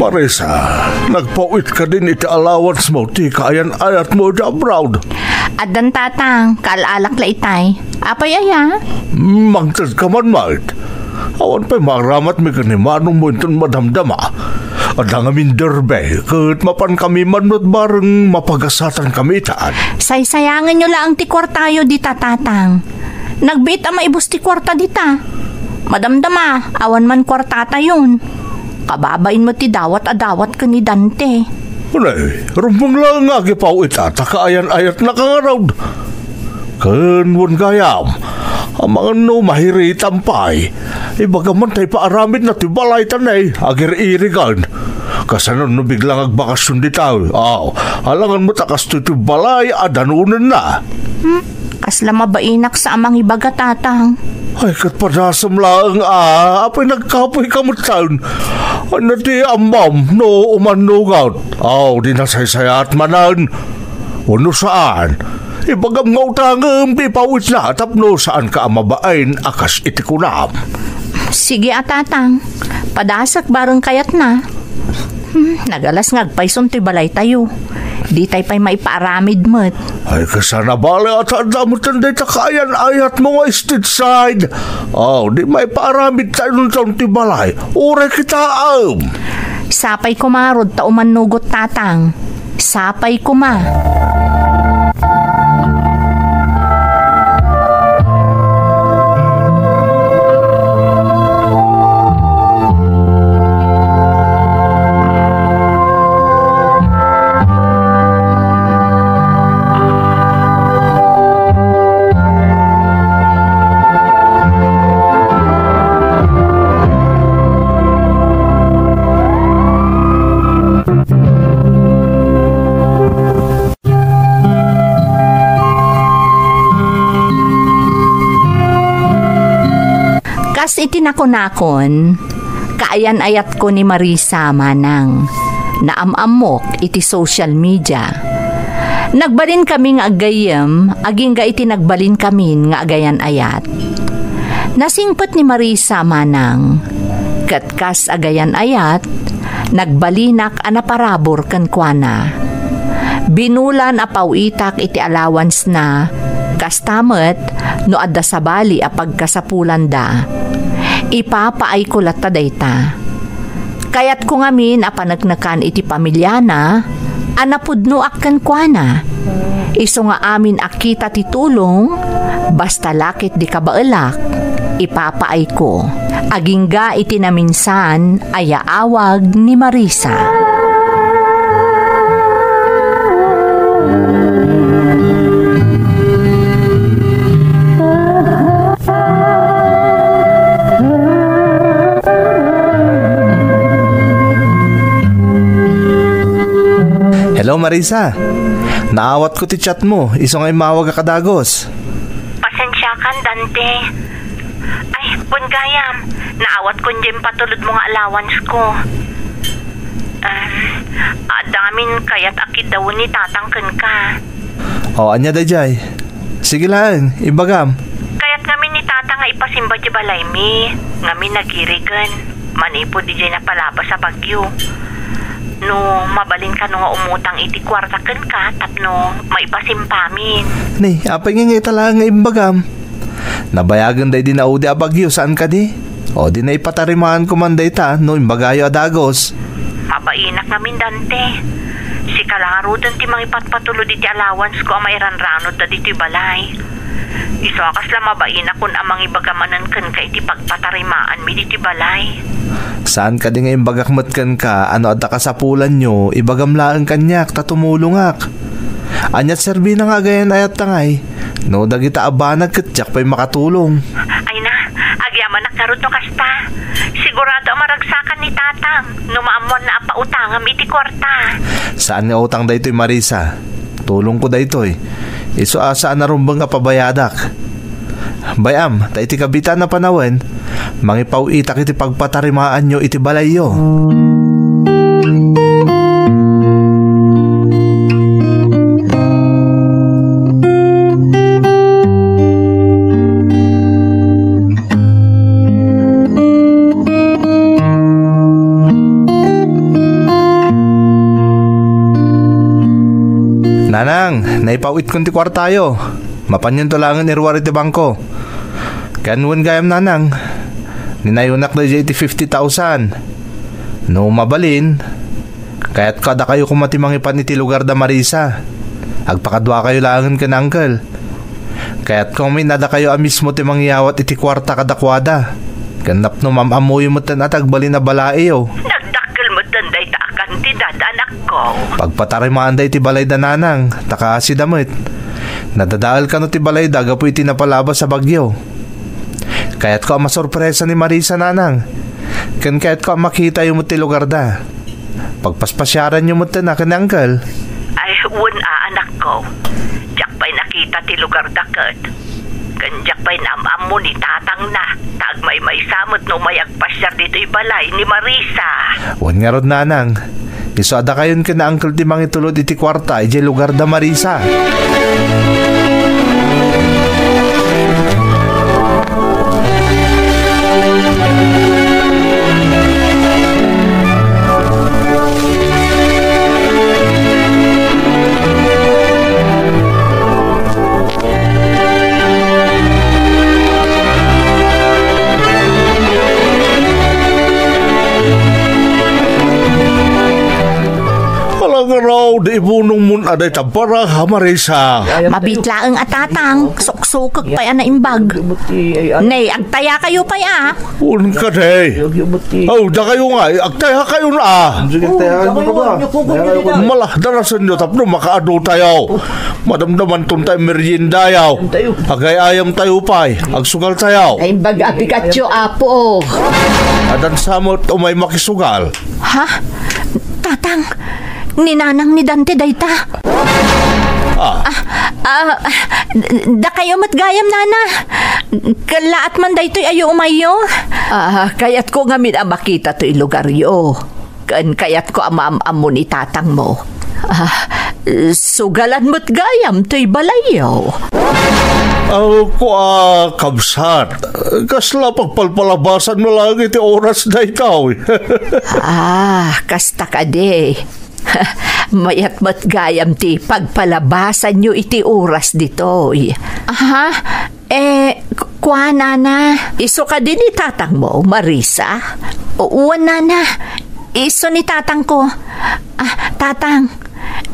Marisa, nagpaw-it kadin iti allowance mo ti kaayan-ayatmo iti abroad? Addan, tatang, kaal-alak la itay. Apay aya? Mangted ka man, mait. Awan pay maaramatmi ken ni manongmo inton madamdama. Adda ngamin derby, ket mapankami man met bareng mapagasatankami itan. Saysayangenyo laeng ti kuartayo dita, tatang. Nagbiit a maibus ti kuarta dita. Madamdama, awan man kuartatayon. Kababain met ti dawat a dawat ken ni Dante. Unay, rumbeng laeng nga agipaw-it a ta kaayan-ayatnaka ngarud. Ken wen gayam, amangan no mahiritam pay, ibagam man ta ipaaramidna ti balay ta ne, agir-irigan. Kasano no biglang agbakasyon dita? Aw, alangan met a kastoy ti balay a danonenna. Hmm? Kasla mabainak sa a mangibaga, tatang. Ay, ket padasem laeng a, apay nagkapoy ka metten. Ania ti ammom no umannugat? Aw, di nasaysayaat manen. Wenno saan? Ibagam nga utangem, ipaw-itla tapno saanka a mabain a kas iti kunam. Sige a, tatang. Padasek bareng kayatna. Hmm, nagalas nga agpayson ti balaytayo. Ditay pay maipaaramid met. Ay, kasano bale a ta adda metten dayta kaayan-ayatmo nga stage side? Aw, di maipaaramidtayon ti balay. Uray kitaem. Sapay koma ngarud ta umannugot, tatang. Sapay koma. Iti nakunakon, kaayan-ayatko ni Marisa, manang. Naam-ammok iti social media. Nagbalinkami nga aggayyem agingga iti nagbalinkamin nga agayan-ayat. Nasingpet ni Marisa, manang. Ket kas agayan-ayat, nagbalinak a naparabur kenkuana. Binulan a paw-itak iti allowance-na, kasta met no adda sabali a pagkasapulanda. Ipapaayko latta dayta. Kayatko ngamin a paneknekan iti pamiliana a napudnoak kenkuana. Isu nga amin a kita ti tulong, basta la ket di kabaelak, ipapaayko. Agingga iti naminsan a yaawag ni Marisa. Hello, Marisa. Naawatko ti chat mo, isu nga immawagak a dagus. Pasensiakan, Dante. Ay, wen gayam, naawatko diay impatulodmo nga allowance ko. Em, adda ngamin kayat a kiddawen ni Tatang kenka. O, ania daydiay? Sige laeng, ibagam. Kayat ngamin ni Tata nga ipasimba ti balaymi, ngamin nagirigen, manipud idiay napalabas a bagyo. No mabalin kano nga umutang iti kuarta kenka tapno maipasimpamin. Ni, apay nga ita laeng nga imbagam? Nabayagen daydi naudi a bagyo, saan kadi? O di naipatarimaan ko man dayta no imbagayo a dagus. Mabainak ngamin, Dante. Sika la ngaruden ti mangipatpatulod iti allowance ko a mairanranodda ditoy balay. Isu a kasla, mabainak a mangibaga manen kenka iti pagpatarimaanmi ditoy balay. Saan kadi nga imbagak met kenka a no adda kasapulanyo, ibagam laeng kaniak ta tumulongak. Aniat serbina nga agayan-ayat ta ngay? No dagita a banag ket diak pay makatulong. Ay na, agyamanak ngarud no kasta. Sigurado a maragsakan ni Tatang no maammoanna a pautangam iti kuarta. Saan nga utang daytoy, Marisa. Tulongko daytoy. Isu a saan a rumbeng a pabayadak. Bay-am, ta iti kabiitan a panawen, mangipaw-itak iti pagpatarimaanyo iti balayyo. Nanang, naipaw-itkon ti kuartayo. Mapanyonto laengen iruar iti bangko. Ken wen gayam, Nanang, ninayonak daydiay iti fifty thousand. No mabalin, kayatko a dakayo koma ti mangipan iti lugar da Marisa. Agpakaduakayo laengen ken Uncle. Kayatko ngamin a dakayo a mismo ti mangyawat iti kuarta kadakuada. Ken napno maam-ammoyo metten a ti agbalin a balaiyo. Nagdakkel metten dayta a kantidad, anakko. Pagpatarimaanda iti balayda, Nanang, ta kaasida met. Nadadael kano ti balayda gapu iti napalabas a bagyo. Kayatko a masorpresa ni Marisa, Nanang. Ken kayatko a makitayo met ti lugarda. Pagpaspasiaranyo metten a ken ni Uncle. Ay, wen a, anakko. Diak pay nakita ti lugarda ket. Ken diak pay naam-ammo ni tatangna, ta agmaymaysa met no umay agpasiar ditoy balay ni Marisa. Wen ngarud, Nanang. Isu a dakayon ken ni Uncle ti mangitulod iti kuarta idiay lugarda Marisa. Alagaraw, di ibunong mun a dayta bara, ha, Marisa. Mabit laeng a tatang, suksukek pay a naimbag. Nay, agtayakayo pay a. Wen kadi. Oh, dakayo nga, agtayakayon a. Sige, agtayakayon. Mala, darasenyo tapno makaadu tayo. Madamdamanton tayo meriendayaw. Agay-ayam tayo pay, agsugal tayo. Naimbag a pikatyo, Apo. Adan sa met umay makisugal. Ha? Tatang, ni nanang ni Dante dayta. Ah, Ah, d-, dakayo met gayam, nana. Kallaat man daytoy ayo umayyo. Ah, kayatko ngamin a makita toy lugaryo. Ken kayatko a maam-ammo ni tatangmo. Ah, sugalan met gayam toy balayyo. Aw, kua, kabsat. Kasla pagpalpalabasanmo laeng iti oras daytoy? Ah, kasta kadi. Mayat met gayam ti pagpalabasanyo iti oras ditoy. Aha? Eh, k-, kua, nana? Isu kadi ni tatangmo, Marisa? O, wen, nana. Isu ni tatangko. Ah, tatang,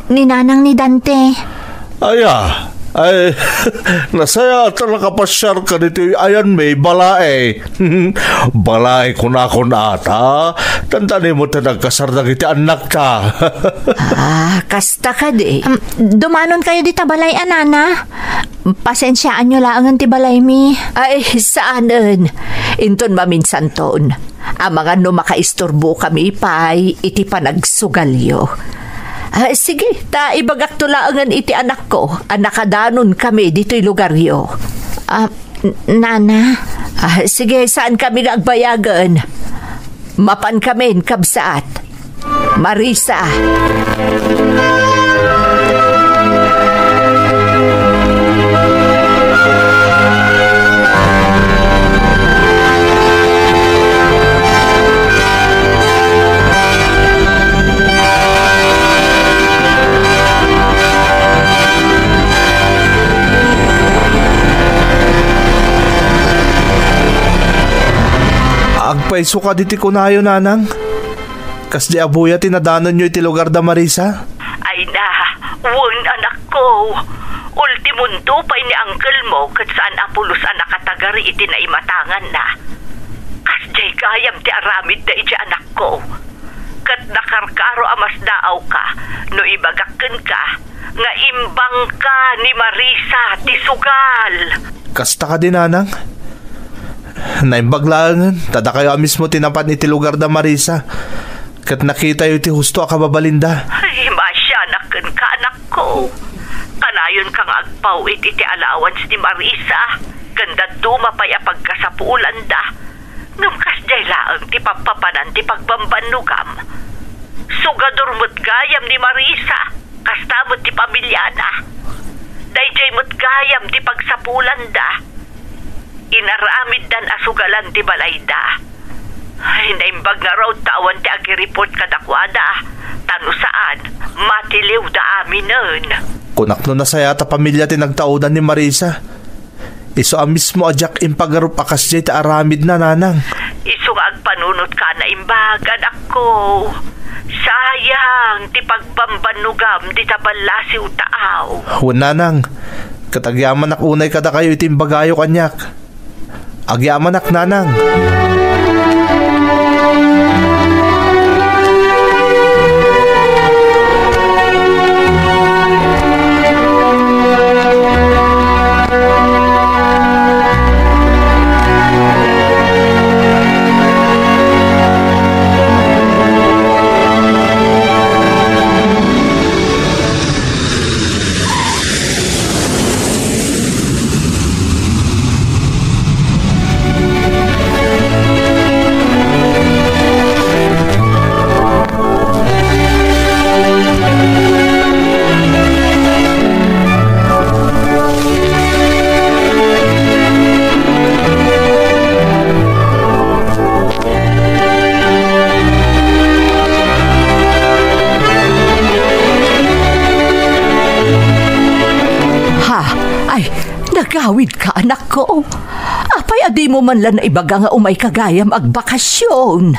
ni nanang ni Dante. Aya, ay, nasayaat a nakapasiarka ditoy ayanmi, balae. Balae kunakon ata, dandani met ti nagkasar dagiti annakta. Ah, kasta kadi. Am, dumanon kayo dita balay a, nana? Pasensiaanyo laengen ti balaymi. Ay, saanen. Inton maminsanton. Amangan no makaisturbokamin pay iti panagsugalyo. Ah, sige, ta ibagakto laengen iti anakko a nakadanon kami ditoy lugaryo. Ah, n-, nana? Ah, sige, saan kami nga agbayagen? Mapan kamin, kabsat. Marisa. Agpayso kadi ti kunayo, nanang? Kasdi a buya ti nadanonyo iti lugar da Marisa? Ay na, wen, anakko. Ultimonto pay ni angkelmo ket saan a pulos a nakatagari iti naimatanganna. Kasdiay gayam ti aramidda idiay anakko. Ket nakarkaro a masdaawka no ibagak kenka nga imbangka ni Marisa ti sugal. Kasta kadi, nanang? Naimbag laengen, ta dakayo a mismo ti napan iti lugar da Marisa, ket nakitayo ti husto a kababalinda. Ay, maasianak kenka, anakko. Kanayonka nga agpaw-it iti allowance ni Marisa, ken dadduma pay a pagkasapulanda. Ngem kasdiay laeng ti pappapanan ti pagbambannogam. Sugador met gayam ni Marisa, kasta met ti pamiliana. Daydiay met gayam ti pagsapulanda. Inaramiddan a sugalan ti balayda. Ay, naimbag ngarud ta awan ti agireport kadakuada. Ta no saan, matiliwda aminen. Kunak no nasayaat a pamilia ti nagtaudan ni Marisa. Isu a mismo a diak impagarup a kasdiay ti aramidna, nanang. Isu nga agpanunotka a naimbag, anakko. Sayang ti pagbambannogam dita ballasiw taaw. Wen, nanang. Ket agyamanak unay kadakayo iti imbagayo kaniak. Agyamanak, nanang. Ha? Ay, nagawidka, anakko. Apay a dimo man la naibaga nga umayka gayam agbakasyon?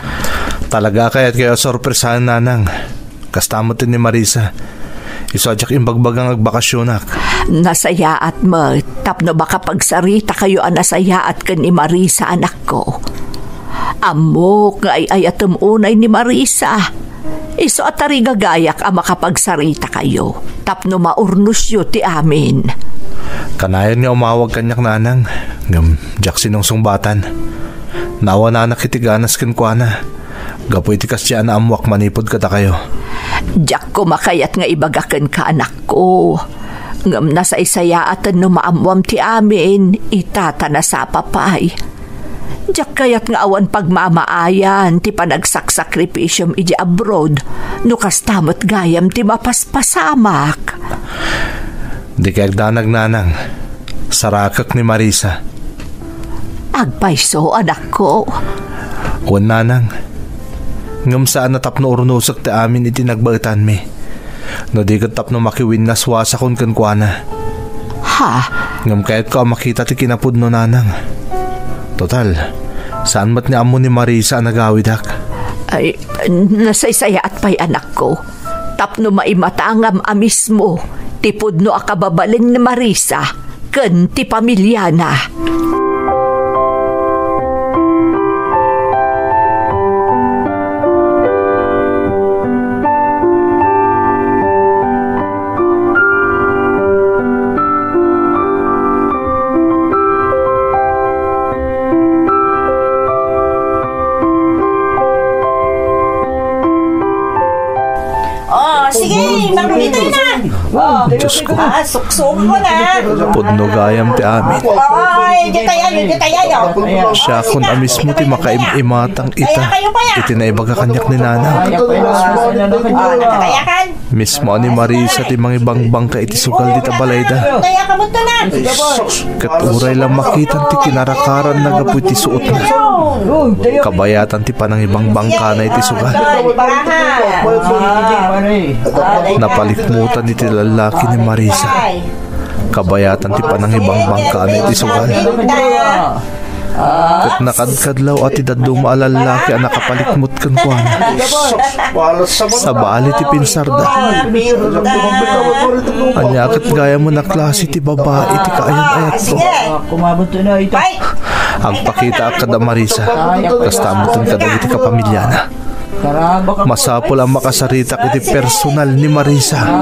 Talaga, kayatkayo a sorpresaen, nanang. Kasta met ni Marisa. Isu a diak imbagbaga nga agbakasyonak. Nasayaat met tapno makapagsaritakayo a nasayaat ken ni Marisa, anakko. Ammok nga ay-ayatem unay ni Marisa. Isu a tarigagayak a makapagsaritakayo tapno maurnosyo ti amin. Kanayon nga umawag kaniak, nanang, ngem diak sinungsungbatan. Naawananak iti ganas kenkuana. Gapu iti kasdiay a naammoak manipud kadakayo. Diak koma kayat nga ibaga kenka, anakko. Ngem nasaysayaaten no maammoam ti amin, ita ta nasapa pay. Diak kayat nga awan pagmamaayan ti panagsaksakripisyom idiay abroad, no kasta met gayam ti mapaspasamak. Di kay agdanag, nanang. Sarakek ni Marisa. Agpayso, anakko. Wen, nanang. Ngem saan a tapno urnosek ti amin iti nagbaetanmi. No di ket tapno makiwinnaswasakon kenkuana. Ha? Ngem kayatko a makita ti kinapudno, nanang. Total, saan met ni ammo ni Marisa a nagawidak? Ay, nasaysayaat pay, anakko. Tapno maimatangam a mismo ti pudno a kababalin ni Marisa ken ti pamiliana. Oh, sige, magbitay na. Oh, Diyos ko. Ah, suksok ko na. Pudno gayam ti amin. Ay, di tayo, di tayo. Siakon a mismo ti makaim-imatang ita iti naibaga kaniak ni Nana. Ah, nakatayakan. Mismo a ni Marisa ti mangibangbangka iti sugal dita balayda. Ket uray la makitan ti kinarakaranna gapu iti suotna, kabayatan ti panangibangbangkana iti sugal. Napalikmutan iti lallaki ni Marisa. Kabayatan ti panangibangbangkana iti sugal. Ket nakadkadlaw a ti dadduma a lallaki a nakapalikmut kenkuana. Sabali ti pinsarda. Ania ket gayam a klase ti babai ti kaayat-ayatko? Agpakitaak kada Marisa, kasta metten kadagiti kapamiliana. Masapul a makasaritak iti personal ni Marisa.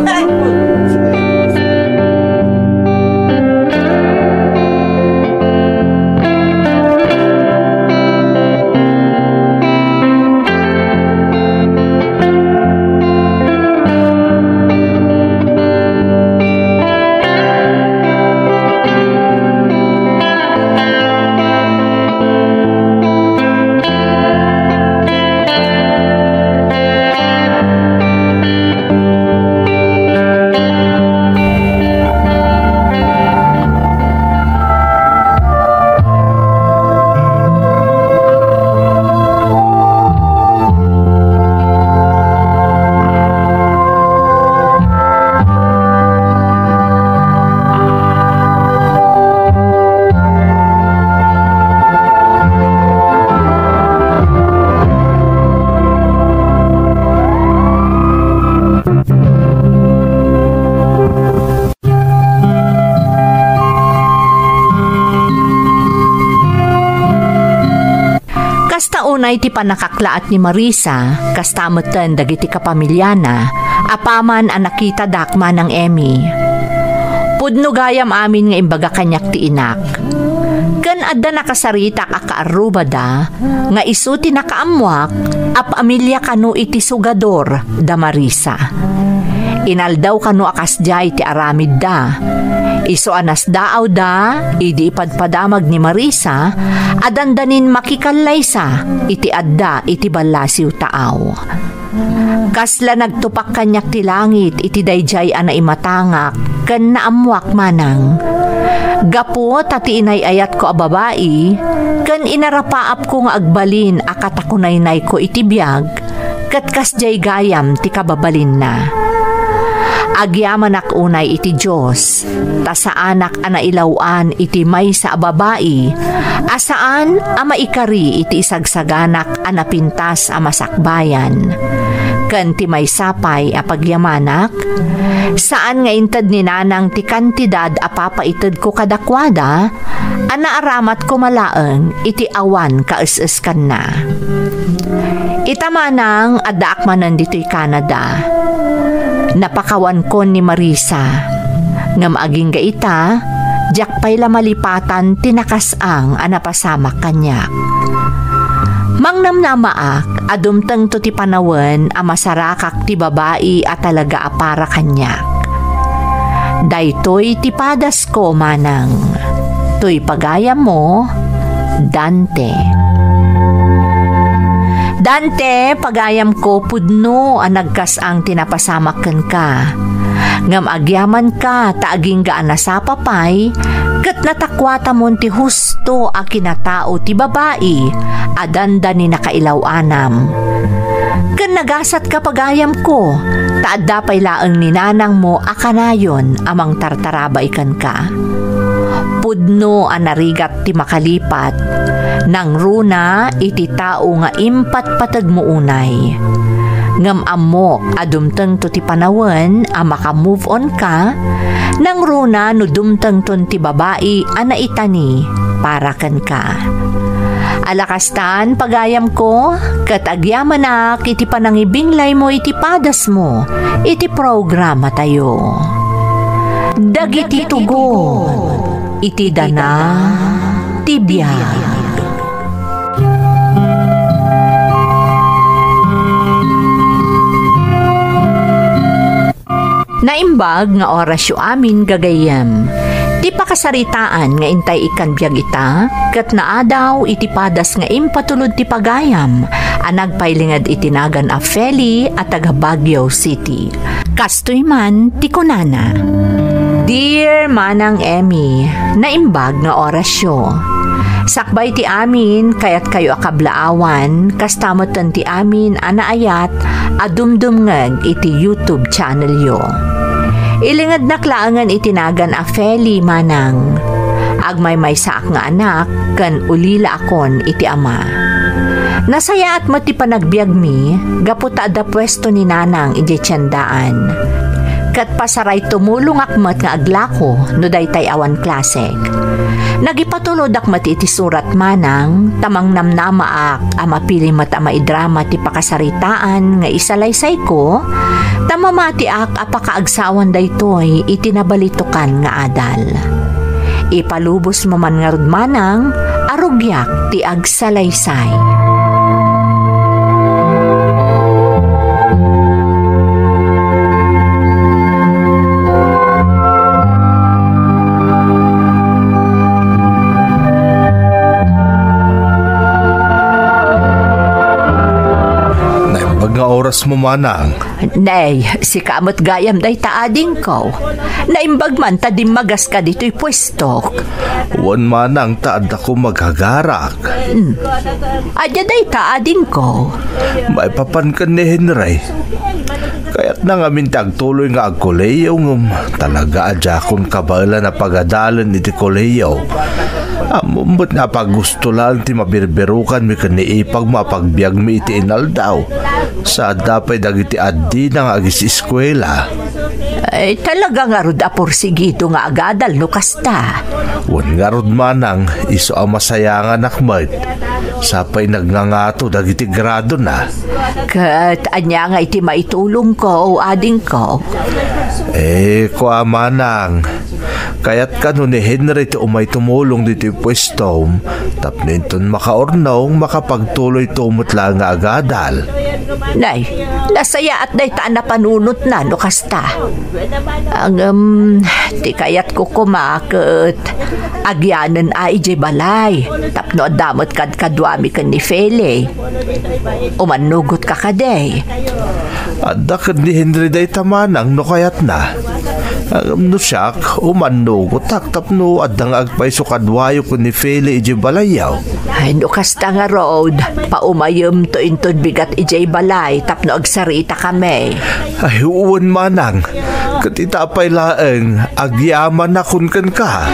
Kasta unay ti pannakaklaat ni Marisa, kasta metten dagiti kapamiliana, apaman a nakitadak, Manang Emmy. Pudno gayam amin nga imbaga kaniak ti inak. Ken adda nakasaritak a kaarrubada nga isu ti nakaammoak a pamilya kano iti sugador da Marisa. Inaldaw kano a kasdiay ti aramidda. Isu a nasdaawda idi ipadpadamag ni Marisa a dandanin makikallaysa iti adda iti ballasiw taaw. Kasla nagtupak kaniak ti langit iti daydiay a naimatangak ken naammoak, Manang. Gapu ta ti inay-ayatko a babai ken inarapaapko nga agbalin a katakunaynayko iti biag, ket kasdiay gayam ti kababalinna. Agyamanak unay iti Dios, ta saanak a nailaw-an iti maysa a babai a saan a maikari iti isagsaganak a napintas a masakbayan. Ken ti maysa pay a pagyamanak, saan nga inted ni Nanang ti kantidad a papaitedko kadakuada, a naaramat koma laeng iti awan kaes-eskanna. Ita, Manang, addaak manen ditoy Canada. Napakawankon ni Marisa. Ngem agingga ita, diak pay la malipatan ti nakasang a napasamak kaniak. Mangnamnamaak a dumtengto ti panawen a masarakak ti babai a talaga a para kaniak. Daytoy ti padasko, manang. Toy pagayammo, Dante. Dante, pagayamko, pudno a nagkas-ang ti napasamak kenka. Ngem agyamanka ta agingga a nasapa pay, ket natakuatamon ti husto a kinatao ti babai a dandani nakailaw-anam. Ken nagasatka, pagayamko, ta adda pay laeng ni nanangmo a kanayon a mangtartarabay kenka. Pudno a narigat ti makalipat, nangruna iti tao nga impatpategmo unay. Ngem ammok a dumtengto ti panawen a maka-move on ka, nangruna no dumtengton ti babai a naitani para kenka. Ala kastan, pagayamko, ket agyamanak iti panangibinglaymo iti padasmo iti programatayo. Dagiti tugon iti dana ti biag. Naimbag nga orasyo amin, gagayyem. Ti pakasaritaan nga intay ikkan biag ita, ket naadaw iti padas nga impatulod ti pagayam a nagpailinged iti nagan a Feli a taga Baguio City. Kastoy man ti kunana, "Dear Manang Emmy, naimbag nga orasyo. Sakbay ti amin, kayatkayo a kablaawan, kasta metten ti amin a naayat a dumdumngeg iti YouTube channelyo. Ilingednak laengen iti nagan a Feli, manang. Agmaymaysaak nga anak ken ulilaakon iti ama. Nasayaat met ti panagbiagmi gapu ta adda puesto ni nanang idiay tiendaan. Ket pasaray tumulongak met nga aglako no daytay awan klasek. Nagipatulodak met iti surat, manang, ta mangnamnamaak a mapili met a maidrama ti pakasaritaan nga isalaysayko, ta mamatiak a pakaagsawan daytoy iti nabalitokan nga adal. Ipalubosmo man ngarud, manang, a rugiak ti agsalaysay." Naimbag nga orasmo, manang. Nay, sika met gayam dayta, adingko. Naimbag man ta dimmagaska ditoy puestok. Wen, manang, ta addakon maghagarak. Hmm. Adda dayta, adingko. Maipapan ken ni Henry. Kayatna ngamin ti agtuloy nga agkolehiyo, ngem talaga a diakon kabaelan a pagadalen iti kolehiyo. Ammom met nga apagusto laeng ti mabirbirokanmi ken ni ipagmo a pagbiagmi iti inaldaw. Sa adda pay dagiti addina nga agis-eskuela. Ay, talaga ngarud a porsigido nga agadal no kasta. Wen ngarud, manang, isu a masayanganak met. Sa pay nagngangato dagiti gradona. Ket ania nga iti maitulongko, adingko? Eh, kua, manang. Kayat kano ni Henry ti umay tumulong ditoy puestom, tapno inton makaurnong, makapagtuloyto met laeng nga agadal. Nay, nasayaat dayta a napanunotna no kasta. Ngem, ti kayatko koma ket agyanen a idiay balay tapno adda met kadkaduami ken ni Feli. Umannugotka kadi? Adda ken ni Henry dayta, manang, no kayatna. Ngem no siak, umannugotak tapno adda nga agpayso kaduayo ken ni Feli idiay balayyo. Ay, no kasta ngarud, paumayemto inton bigat idiay balay tapno agsaritakami. Ay, wen, manang. Ket ita pay laeng, agyamanakon kenka.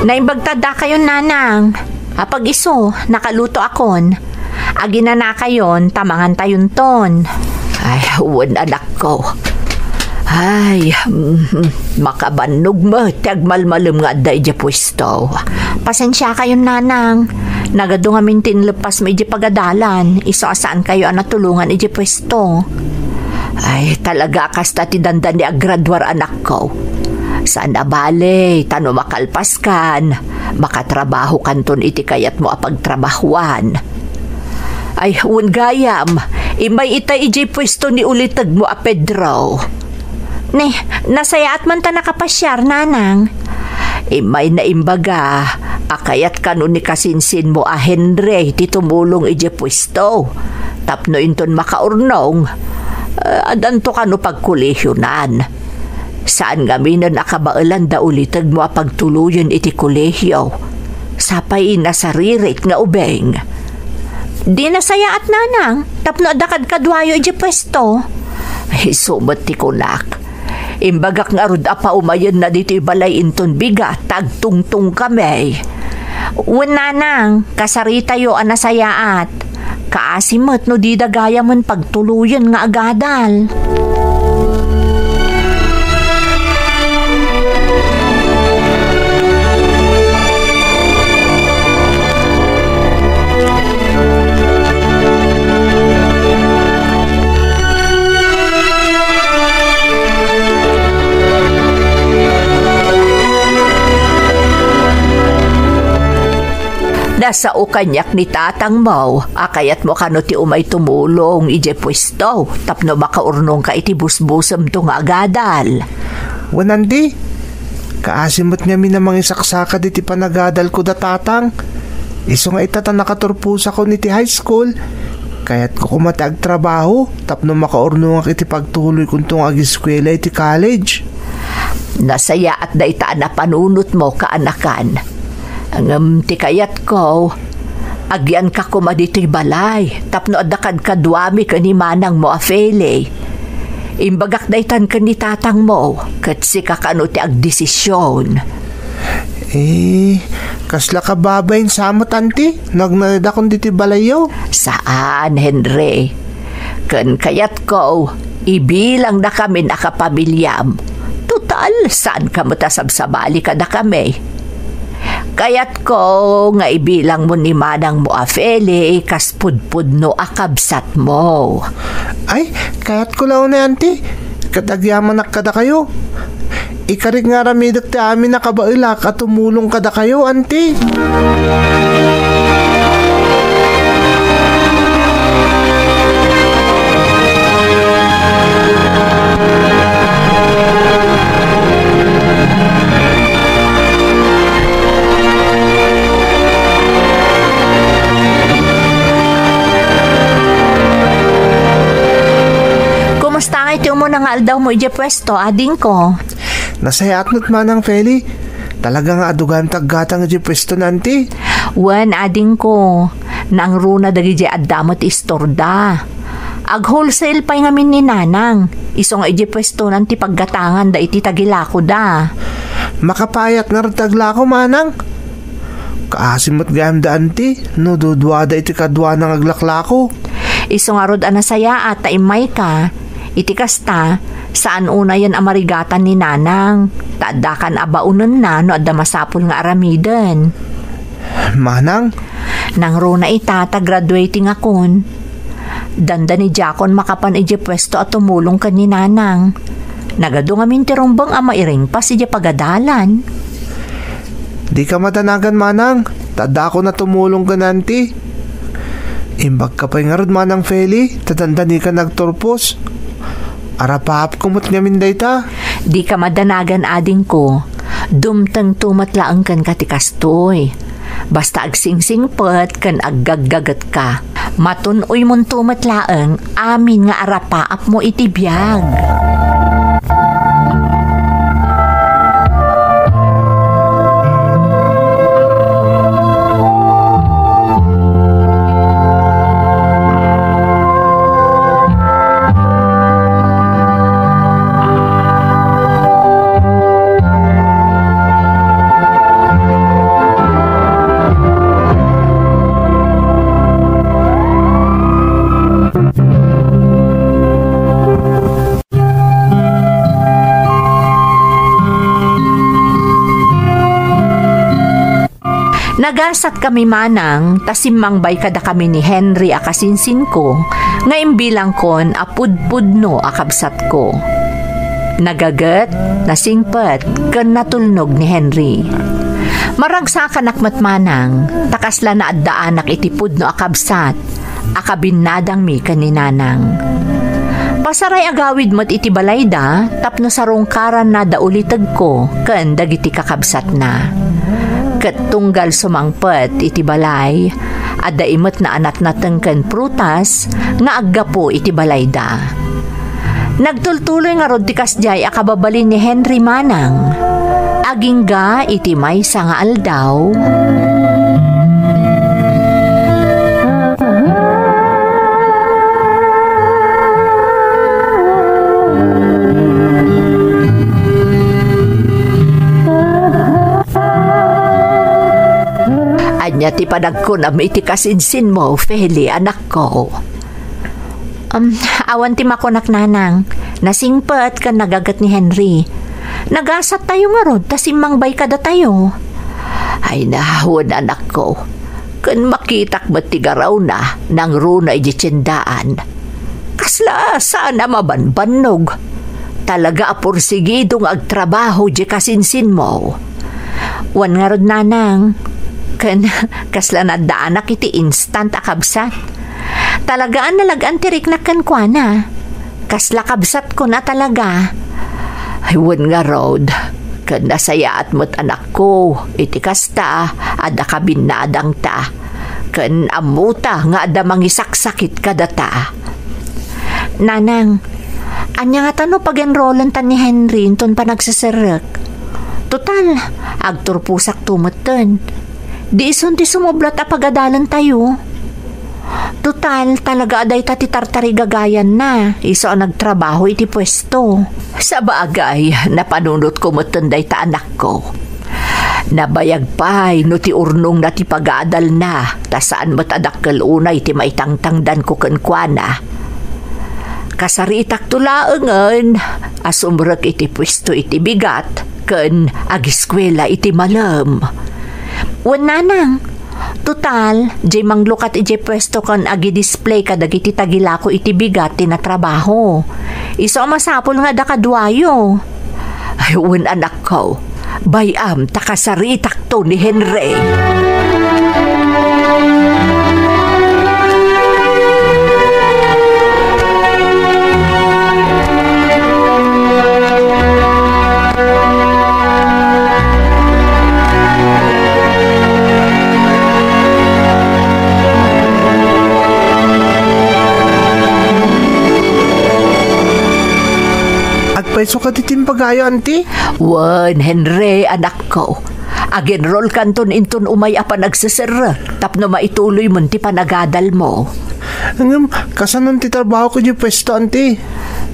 Naimbag ta addakayon, nanang. Apag isu, nakalutoakon. Aginanakayon ta mangantayonton. Ay, wen, anakko. Ay, mm, makabannog met ti agmalmalem nga adda idiay puesto. Pasensiakayon, nanang. Nagadu ngamin ti inleppasmo idiay pagadalan, isu a saankayo a natulongan idiay puesto. Ay, talaga kasta ti dandani a graduar, anakko. Saan a bale, ta no makalpaskan, makatrabahokanton iti kayatmo a pagtrabahoan. Ay, wen gayam, immay itay idiay puesto ni ulitegmo a Pedro. Ne, nasayaat man ta nakapasiar, nanang. Immay naimbaga a kayat kano ni kasinsinmo a Henry ti tumulong idiay puesto. Tapno inton makaurnong, eh, addanto kano pagkolehionan. Saan ngaminen a kabaelan da ulitegmo a pagtuloyen iti kolehio. Sapay nasaririt nga ubing. Di nasayaat, nanang, tapno adda kadkaduayo idiay puesto. Isu met ti kunak. Imbagak ngarud a paumayenna ditoy balay inton bigat ta agtungtongkami. Wen, nanang, kasaritayo a nasayaat. Kaasi met no dida gayamen pagtuloyen nga agadal. Nasao kaniak ni tatangmo a kayatmo kano ti umay tumulong idiay puesto tapno makaurnongka iti busbusemto nga agadal. Wen, anti, kaasi met ngamin a mangisaksakad iti panagadalko da tatang. Isu nga ita ta nakaturposakon iti high school, kayatko koma ti agtrabaho tapno makaurnongak iti pagtuloykonto nga ageskuela iti college. Nasayaat dayta a napanunotmo, kaanakan. Ngem ti kayatko, agyanka koma ditoy balay tapno adda kadkaduami ken ni manangmo a Feli. Imbagak daytan ken ni tatangmo, ket sika kano ti agdesision. Eh, kasla kababain sa met, anti, no agnaedakon ditoy balayyo? Saan, Henry. Ken kayatko, ibilangdakamin a kapamiliam. Total, saanka met a sabsabali kadakami. Kayatko nga ibilangmo ni manangmo a Feli kas pudpudno a kabsatmo. Ay, kayatko la unay, anti. Ket agyamanak kadakayo. Ikarik nga aramidek ti amin a kabaelak a tumulong kadakayo, anti. Kumusta nga iti umuna nga aldawmo idiay puesto, adingko? Nasayaat met, Manang Feli. Talaga nga adu gayam ti aggatang idiay puesto na, anti. Wen, adingko, nangruna dagiti adda met istorda. Ag-wholesale pay ngamin ni Nanang. Isu nga idiay puesto na ti paggatanganda iti tagilakoda. Makapayat ngarud ti aglako, Manang. Kaasi met gayam da, anti, no duduada iti kaduana nga aglaklako. Isu ngarud a nasayaat ta immayka. Iti kasta, saan unayen a marigatan ni Nanang, ta addakan a baonenna no adda masapul nga aramiden. Manang? Nangruna ita ta graduating akon. Dandani diakon makapan idiay puesto a tumulong ken ni Nanang. Nagadu ngamin ti rumbeng a mairingpas idiay pagadalan. Dika madanagan, Manang, ta addakon a tumulong ken anti. Imbagka pay ngarud, Manang Feli, ta dandanikan nagturpos. Arapaapko met ngamin dayta. Dika madanagan, adingko. Dumtengto met laeng kenka ti kastoy. Basta agsingsingpet ken aggaggagetka. Matun-oymonto met laeng amin nga arapaapmo iti biag. Nagasatkami manang ta simmangbay kadakami ni Henry a kasinsinko nga imbilangkon a pudpudno a kabsatko. Nagaget, nasingpet, ken natulnog ni Henry. Maragsakanak met manang ta kasla naaddaanak iti pudno a kabsat a kabinnadangmi ken ni Nanang. Pasaray agawid met iti balayda tapno sarungkaranna da ulitegko ken dagiti kakabsatna. Ket tunggal sumangpet iti balay, adda imet naanatnateng ken prutas nga aggapu iti balayda. Nagtultuloy ngarud ti kasdiay a kababalin ni Henry manang. Agingga iti maysa nga aldaw, ania ti panagkunam iti kasinsinmo, Feli, anakko? Um, awan ti makunak, Nanang. Nasingpet ken nagaget ni Henry. Nagasattayo ngarud ta simmangbay kadatayo. Ay na, wen, anakko. Ken makitak met ti garawna nangruna idiay tiendaan. Kasla saan a mabanbannog. Talaga a porsigido nga agtrabaho diay kasinsinmo. Wen ngarud, Nanang. Ken kasla naaddaanak iti instant a kabsat. Talaga a nalag-an ti riknak kenkuana. Kasla kabsatkon a talaga. Ay, wen ngarud, ken nasayaat met, anakko, iti kasta, adda kabinnadangta. Ken ammota nga adda mangisaksakit kadata. Nanang, ania ngata no pag-enrolenta ni Henry inton panagseserrek? Total, agturposakto metten. Di isun ti sumublat a pagadalentayo. Total, talaga a dayta ti tartarigagayanna, isu a nagtrabaho iti puesto. Sabagay, napanunotko metten dayta, anakko. Nabayag pay no ti urnongna ti pagadalna, ta saan met a dakkel unay ti maitangtangdanko kenkuana. Kasaritakto laengen a sumrek iti puesto iti bigat ken agiskuela iti malem. Wen, Nanang, total, diay manglukat idiay puesto ken agidisplay kadagiti tagilako iti bigat ti natrabaho. Isu a masapul nga adda kaduayo. Ay, wen, anakko, bay-am ta kasaritakto ni Henry. Agpayso kadi ti imbagayo, anti? Wen, Henry, anakko. Ag-enrollkanton inton umay a panagseserrek tapno maituloymon ti panagadalmo. Ngem, kasanon ti trabahok idiay puesto, anti?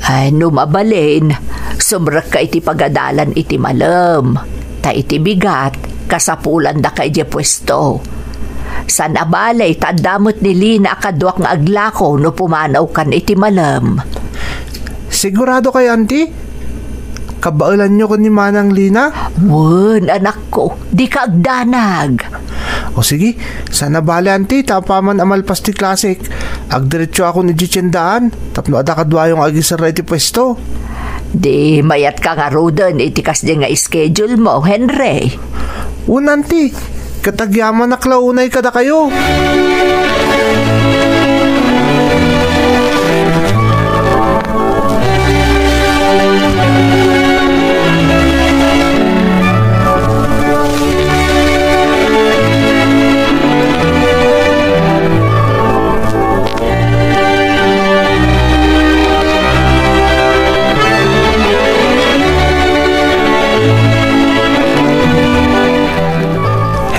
Ay, no mabalin, sumrekka iti pagadalan iti malem. Ta iti bigat, kasapulandaka idiay puesto. Saan a bale, ta adda met ni Lina a kaduak nga aglako no pumanawkan iti malem. Sigurado kayo, anti? Kabaelanyo ken ni Manang Lina? Wen, anakko, dika agdanag. O sige, saan a bale, anti, ta apaman a malpas ti klasek, agdiretsoakon idiay tiendaan tapno adda kaduayo nga agiserra iti puesto. Di mayatka ngaruden iti kasdi nga schedule mo, Henry. Wen, anti, ket agyamanak la unay kadakayo.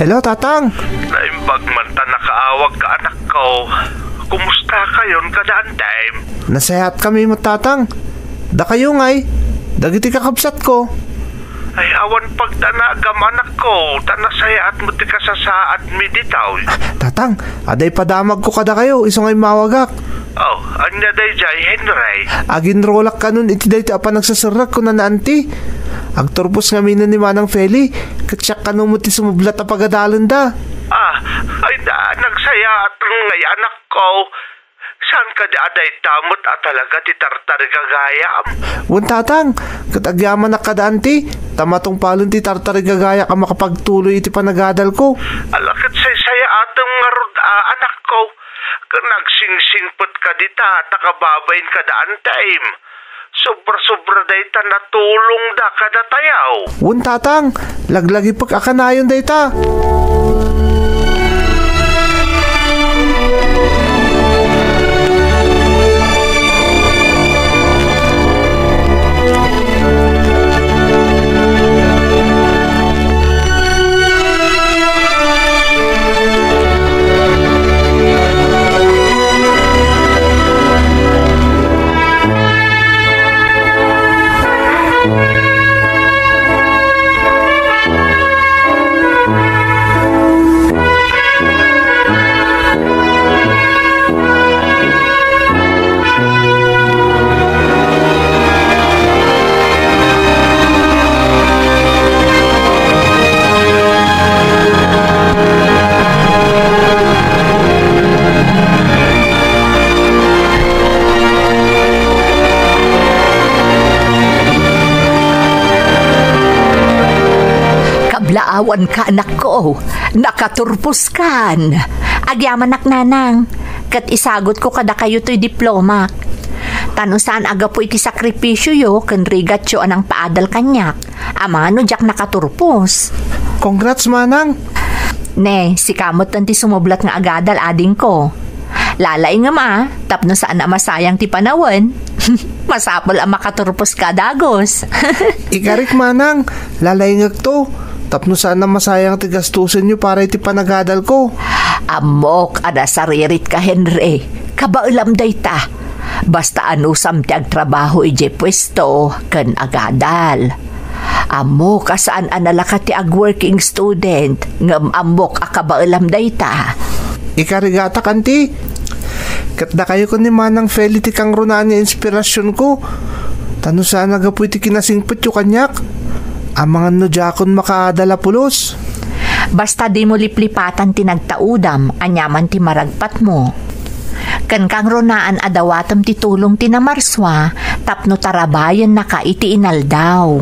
Hello, Tatang. Naimbag man ta nakaawagka, anakko. Kumusta kayon kada antay? Nasayaat kami met, Tatang. Dakayo ngay, dagiti kakabsatko. Ay, awan pagdanagam, anakko, ta nasayaat met ti kasasaadmi ditoy. Tatang, adda ipadamagko kadakayo, isu nga immawagak. Oh, ania daydiay, Henry? Aginrolak kanon iti daytoy a panagseserrek, kunana, anti. Agturpos ngamin ni Manang Feli, ket siak kano met ti sumublat a pagadalenda. Ay da, nagsayaat ngay, anakko. Saan kadi a dayta met a talaga ti tartarigagayam? Wen, tatang, ket agyamanak kada anti, ta matungpalen ti tartarigagayak a makapagtuloy iti panagadalko. Ala, ket saysayaatem ngarud a, anakko. Ket nagsingsingpet kadi ta, ta kababain kada antim. Sobra-sobra dayta natulongda kadatayo. Wen, tatang, laglagipek a kanayon dayta. Kablaawanka, anakko, nakaturposkan. Agyamanak, nanang, ket isagutko kadakayo toy diplomak. Ta no saan a gapu iti sakripisioyo ken rigatyo a nangpaadal kaniak, amangan no diak nakaturpos. Congrats, manang! Ne, sika metten ti sumublat nga agadal, adingko. Lalaingem a, tapno saan a masayang ti panawen. Masapul a makaturposka a dagus. Ikarik, manang, lalaingekto, tapno saan a masayang ti gastusenyo para iti panagadalko. Ammok a nasaririt ka, Henry. Kabaelam dayta. Basta anusam ti agtrabaho idiay puesto ken agadal. Ammok a saan a nalaka ti ag-working student, ngem ammok a kabaelam dayta. Ikarigatak, anti. Ket dakayo ken ni Manang Feli ti kangrunaan nga inspirasionko. Ta no saan a gapu iti kinasingpetyo kaniak, amangan no diakon makaadal a pulos. Basta dimo liplipatan ti nagtaudam, aniaman ti maragpatmo. Ken kangrunaan a dawatem ti tulong ti namarsua tapno tarabahennaka iti inaldaw.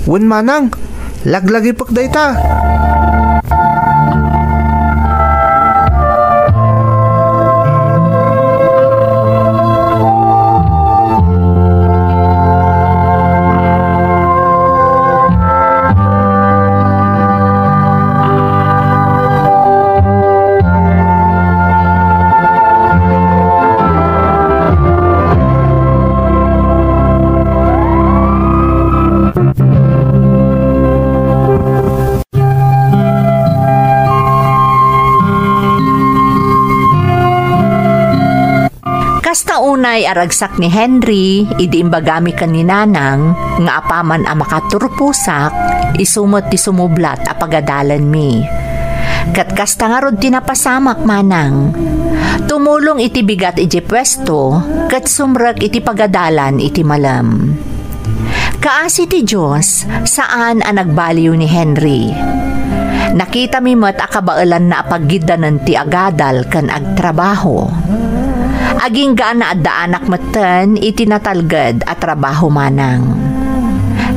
Wen, manang, laglagipek dayta. Kasta unay a ragsak ni Henry idi imbagami ken ni Nanang nga apaman a makaturposak, isu met ti sumublat a pagadalanmi. Ket kasta ngarud ti napasamak, manang. Tumulong iti bigat idiay puesto ket sumrek iti pagadalan iti malem. Kaasi ti Dios, saan a nagbaliw ni Henry. Nakitami met a kabaelanna a paggiddanen ti agadal ken agtrabaho. Agingga a naaddaanak metten iti natalged a trabaho, manang.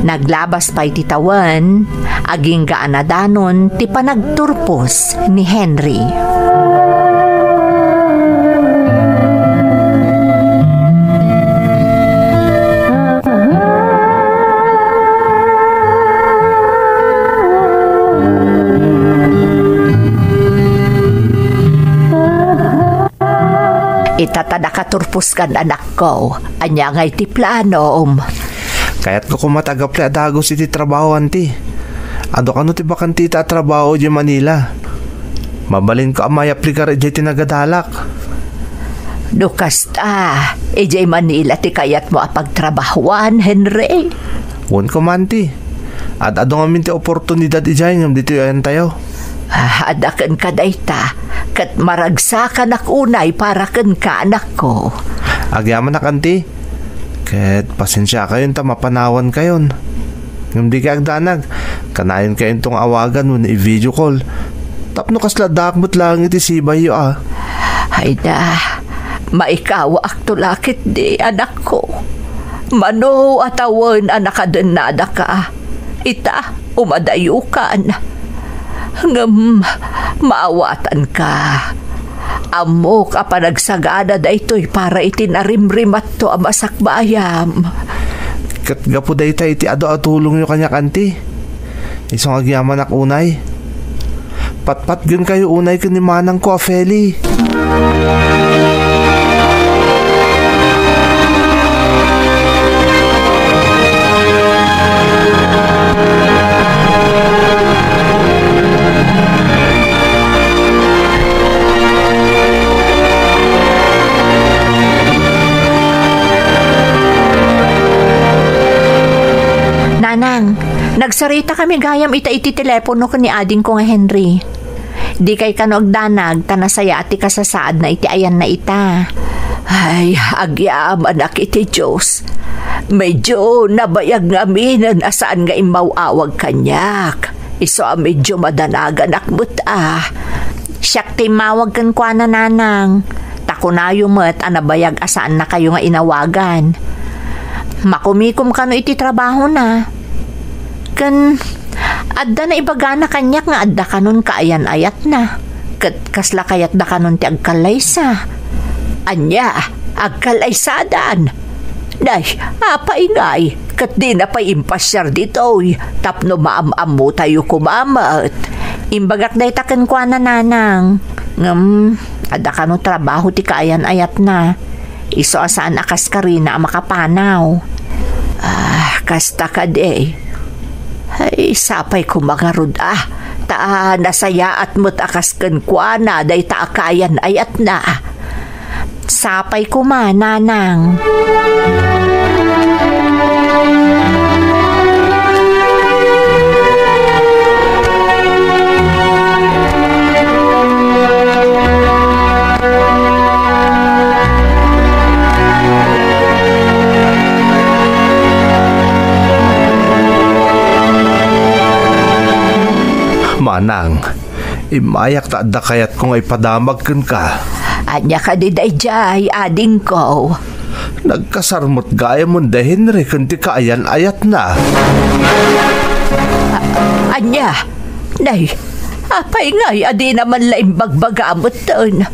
Naglabas pay ti tawen, agingga a nadanon ti panagturpos ni Henry. Ita ta nakaturposkan, anakko. Ania ngay ti planom? Kayatko koma ti agapli a dagus iti trabaho, anti. Adu kano ti bakanteta a trabaho idiay Manila? Mabalinko a mayaplikar idiay ti nagadalak. No kasta, idiay Manila ti kayatmo a pagtrabahoan, Henry? Wen koma, anti. Ad-adu ngamin ti oportunidad idiay ngem ditoy ayantayo. Ah, adda kenka dayta, ket maragsakanak unay para kenka, anakko. Agyamanak, anti. Ket pasensiakayon ta mapanawankayon. Ngem dikay agdanag, kanayonkayon nga awagan wenno i-video call. Tapno kasla addaak met laeng iti sibayyo a. Ay da, maikawaakto la ketdi, anakko. Mano a tawen a nakadennadaka. Ita, umadayokan. Ngem maawatanka. Ammok a panagsagana daytoy para iti narimrimatto a masakbayam. Ket gapu dayta iti adu a tulongyo kaniak, anti. Isu nga agyamanak unay. Patpatgenkayo unay ken ni manangko a Feli. Nanang, nagsaritakami gayam ita iti telepono ken ni adingko nga Henry. Dikay kano agdanag ta nasayaat ti kasasaadna iti ayanna ita. Ay, agyamanak iti Dios. Medyo nabayag ngaminen a saan nga immaw-awag kaniak. Isu a medyo madanaganak met a. Siak ti immawag kenkuana, nanang. Ta kunayo met a nabayag a saannakayo nga inawagan. Makumikom kano iti trabahona. Ken adda naibagana kaniak nga adda kanon kaayan-ayatna. Ket kasla kayatda kanon ti agkallaysa? Ania, agkallaysadan? Nay, apay ngay, ket dina pay impasiar ditoy tapno maam-ammotayo koma met. Imbagak dayta kenkuana, nanang. Ngem, adda kano trabaho ti kaayan-ayatna. Isu a saan a kaskarina a makapanaw. Ah, kasta kadi. Ay, sapay koma ngarud a. Ta nasayaat met a kas kenkuana dayta a kaayan-ayatna. Sapay koma, nanang. Manang, immayak ta adda kayatko nga ipadamag kenka. Ania kadi daydiay, adingko? Nagkasar met gayamen da Henry ken ti kaayan-ayatna. A-, ania? Nay, apay ngay a dina man la imbagbaga metten?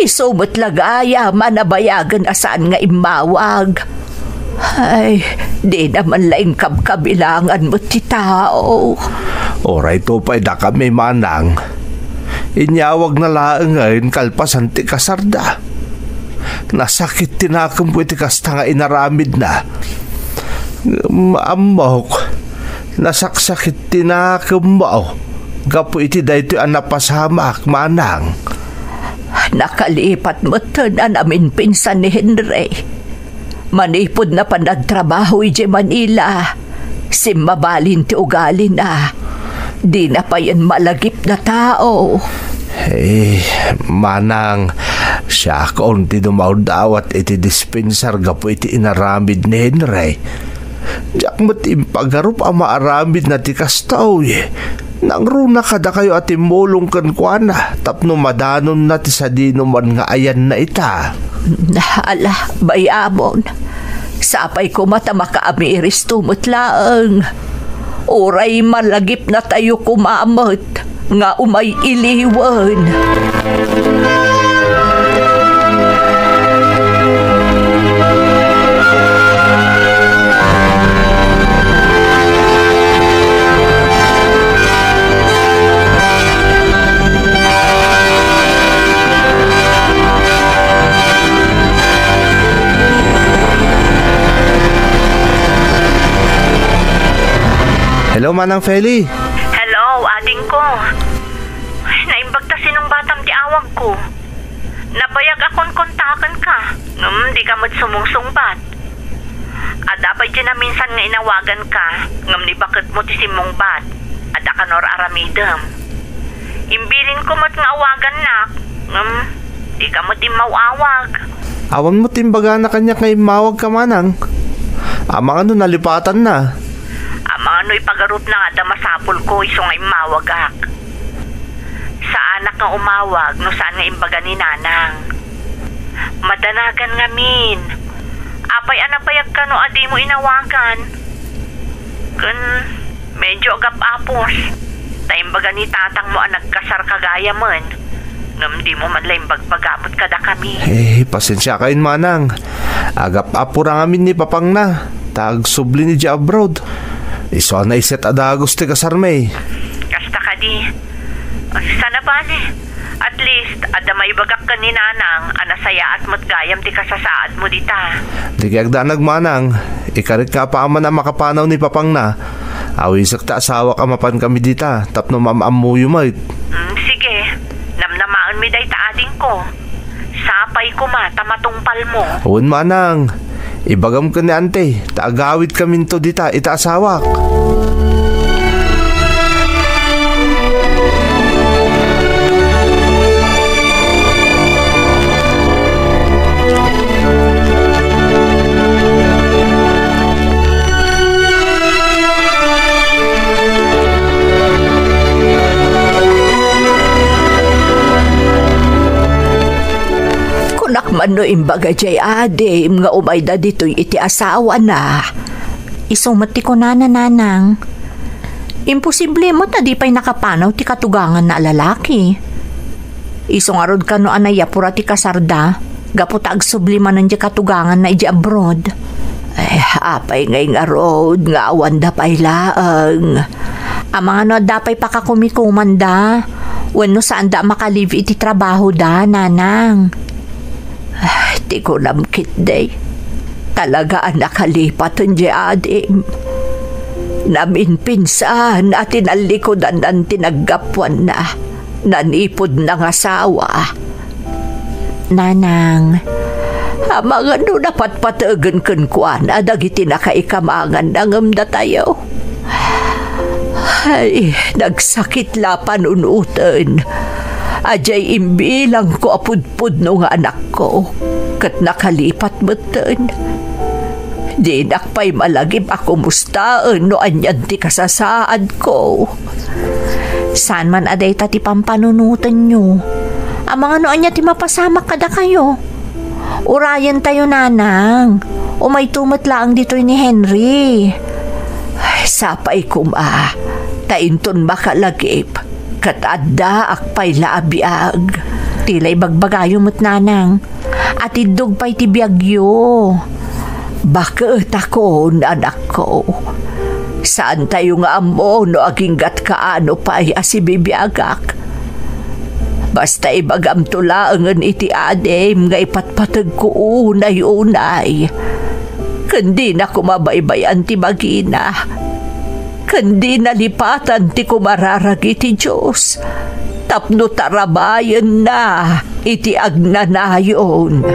Isu met la gayam a nabayagen a saan nga immawag. Ay, dina man la inkabkabilangan met ti tao. Uray tupay dakami, manang. Inyawagna laengen kalpasan ti kasarda. Nasakit ti nakemko iti kasta nga inaramidna. Ngem ammok, nasaksakit ti nakemmo gapu iti daytoy a napasamak, manang. Nakalipat metten a naminpinsan ni Henry. Manipud napan nagtrabaho idiay Manila, simmabalin ti ugalina. Dina payen malagip a tao. Eh, manang, siakon ti dumaw-dawat iti dispensar gapu iti inaramid ni Henry. Diak met impagarup a maaramidna ti kastoy. Nangruna kadakayo a timmulong kenkuana tapno madanonna ti sadinoman nga ayanna ita. Ala, bayamon. Sapay koma ta makaamiristo met laeng. Uray malagipnatayo koma met nga umay iliwen. Hello, Manang Feli. Hello, adingko. Naimbag ta sinungbatam ti awagko. Nabayag a konkontakenka, ngem dika met sumungsungbat. Adda pay diay naminsan nga inawaganka, ngem ni baketmo ti simmungbat. Adda kano ar-aramidem. Imbilinko met nga awagannak, ngem dika met immaw-awag. Awan met imbagana kaniak nga immawagka, manang. Amangan no nalipatanna. Amangan no ipagarupna nga adda masapulko isu nga immawagak. Nak nga umawag no saan nga imbaga ni Nanang. Madanagan ngamin. Apay a nabayag kano a dimo inawagan? Ken medyo agap-apos. Ta imbaga ni tatangmo a nagkasar ka gayamen. Ngem dimo man la imbagbaga met kadakami. Eh, pasensiakayon, manang. Agap-apo ra ngamin ni papangna. Ta agsubli idiay abroad. Isu a naiset a dagus ti kasarmi. Kasta kadi. Saan a bale. At least, adda maibagak ken ni Nanang a nasayaat met gayam ti kasasaadmo dita. Di kayatna agmanang, ikarik nga apaman a makapanaw ni papangna. Awisek ta asawak a mapankami dita tapno maam-ammoyo met. Mm, sige. Namnamaenmi dayta adingko. Sapay koma ta matungpalmo. Wen, manang. Ibagam ken ni Auntie ta agawidkaminto dita ita asawak. Kunak man no imbaga diay adim nga umayda ditoy iti asawana. Isu met ti kunana, Nanang. Imposible met a di pay nakapanaw ti katuganganna a lalaki. Isu ngarud kano a nayapo ra ti kasarda, gapu ta agsubli manen diay katuganganna idiay abroad. Eh, apay ngay ngarud nga awanda pay laeng? Amangan no adda pay pakakumikomanda, wenno saanda a makalive iti trabahoda, Nanang. Ah, ti kunam ketdi, talaga a nakalipaten diay adim. Naminpinsan a tinallikudannan ti naggapuanna. Nanipud nangasawa. Nanang, amangan no napatpategen kenkuana dagiti nakaikamanganna ngem datayo. Ay, nagsakit la panunoten. Diay imbilangko a pudpudno nga anakko, ket nakalipat metten. Dinak pay malagip a kumustaen no anian ti kasasaadko. Saan man a dayta ti pampanunotenyo. Amangan no ania ti mapasamak kadakayo. Urayentayo, Nanang. Umayto met laeng ditoy ni Henry. Ay, sapay koma, ta inton makalagip, ket addaak pay la a biag. Ti la ibagbagayo met, Nanang. Atiddog pay ti biagyo. Baketakon, anakko. Saantayo nga ammo no agingga't kaano pay a sibibiagak. Basta ibagamto laengen iti adim nga ipatpategko unay-unay. Ken dina koma baybay-an ti magina. Ken di nalipatan ti kumararag iti Dios tapno tarabayenna iti agnanayon.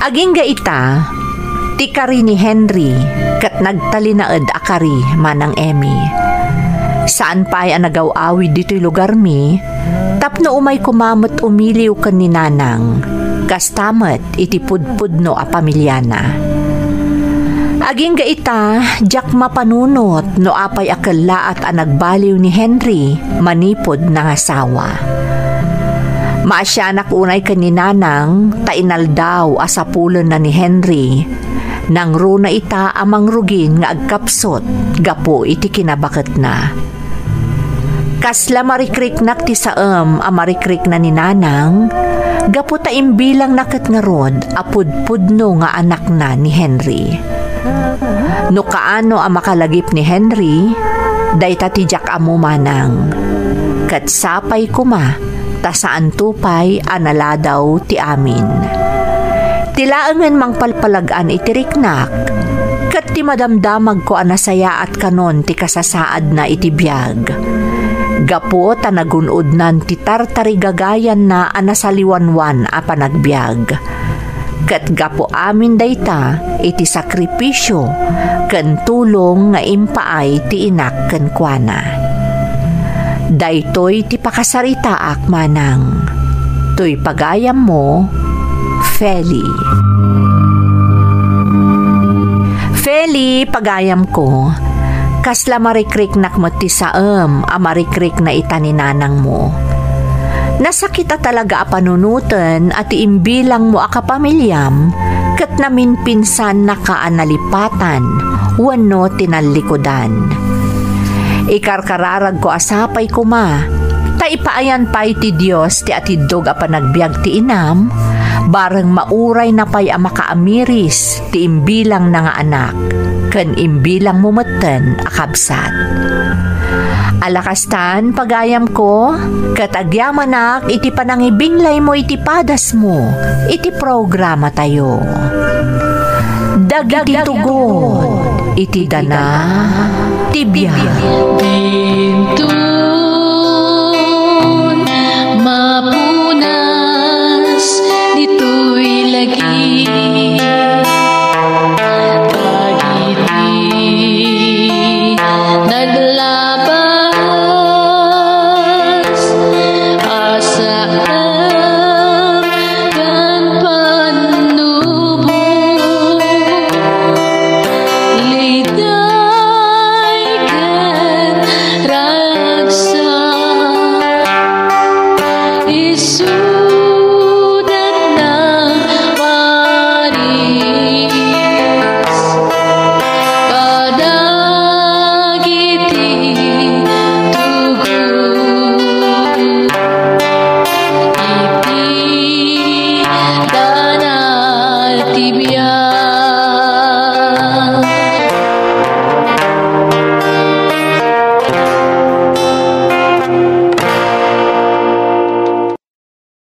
Agingga ita, ti kari ni Henry ket nagtalinaed a kari, Manang Emmy. Saan pay a nagaw-awid ditoy lugarmi, tapno umay koma met umiliw ken ni Nanang, kasta met iti pudpudno a pamiliana. Agingga ita, diak mapanunot no apay a kellaat a nagbaliw ni Henry manipud nangasawa. Maasianak unay ken ni Nanang ta inaldaw a sapulenna ni Henry. Nangruna ita a mangrugin nga agkapsut gapu iti kinabaketna. Kasla marikriknak ti saem a marikrikna ni Nanang, gapu ta imbilangna ket ngarud a pudpudno nga anakna ni Henry. No kaano a makalagip ni Henry, dayta ti diak ammo manang. Ket sapay koma, ta saanto pay a naladaw ti amin. Ti laengen mangpalpalag-an iti riknak, ket ti madamdamagko a nasayaat kanon ti kasasaadna iti biag. Gapu ta nagun-odnan ti tartarigagayanna a nasaliwanwan a panagbiag. Ket gapu amin dayta iti sakripisio ken tulong nga impaay ti inak kenkuana. Daytoy ti pakasaritaak manang. Toy pagayammo, Feli. Feli, pagayamko, kasla marikriknak met ti saem a marikrikna ita ni nanangmo. Nasakit a talaga a panunoten a ti imbilangmo a kapamiliam ket naminpinsannaka a nalipatan wenno tinallikudan. Ikarkararagko a sapay koma, ta ipaayan pay ti Dios ti atiddog a panagbiag ti inam, bareng maurayna pay a makaamiris ti imbilangna nga anak, ken imbilangmo metten a kabsat. Ala kastan, pagayamko, ket agyamanak iti panangibinglaymo iti padasmo iti programatayo. Dagiti tugon iti dana ti biag. Dinto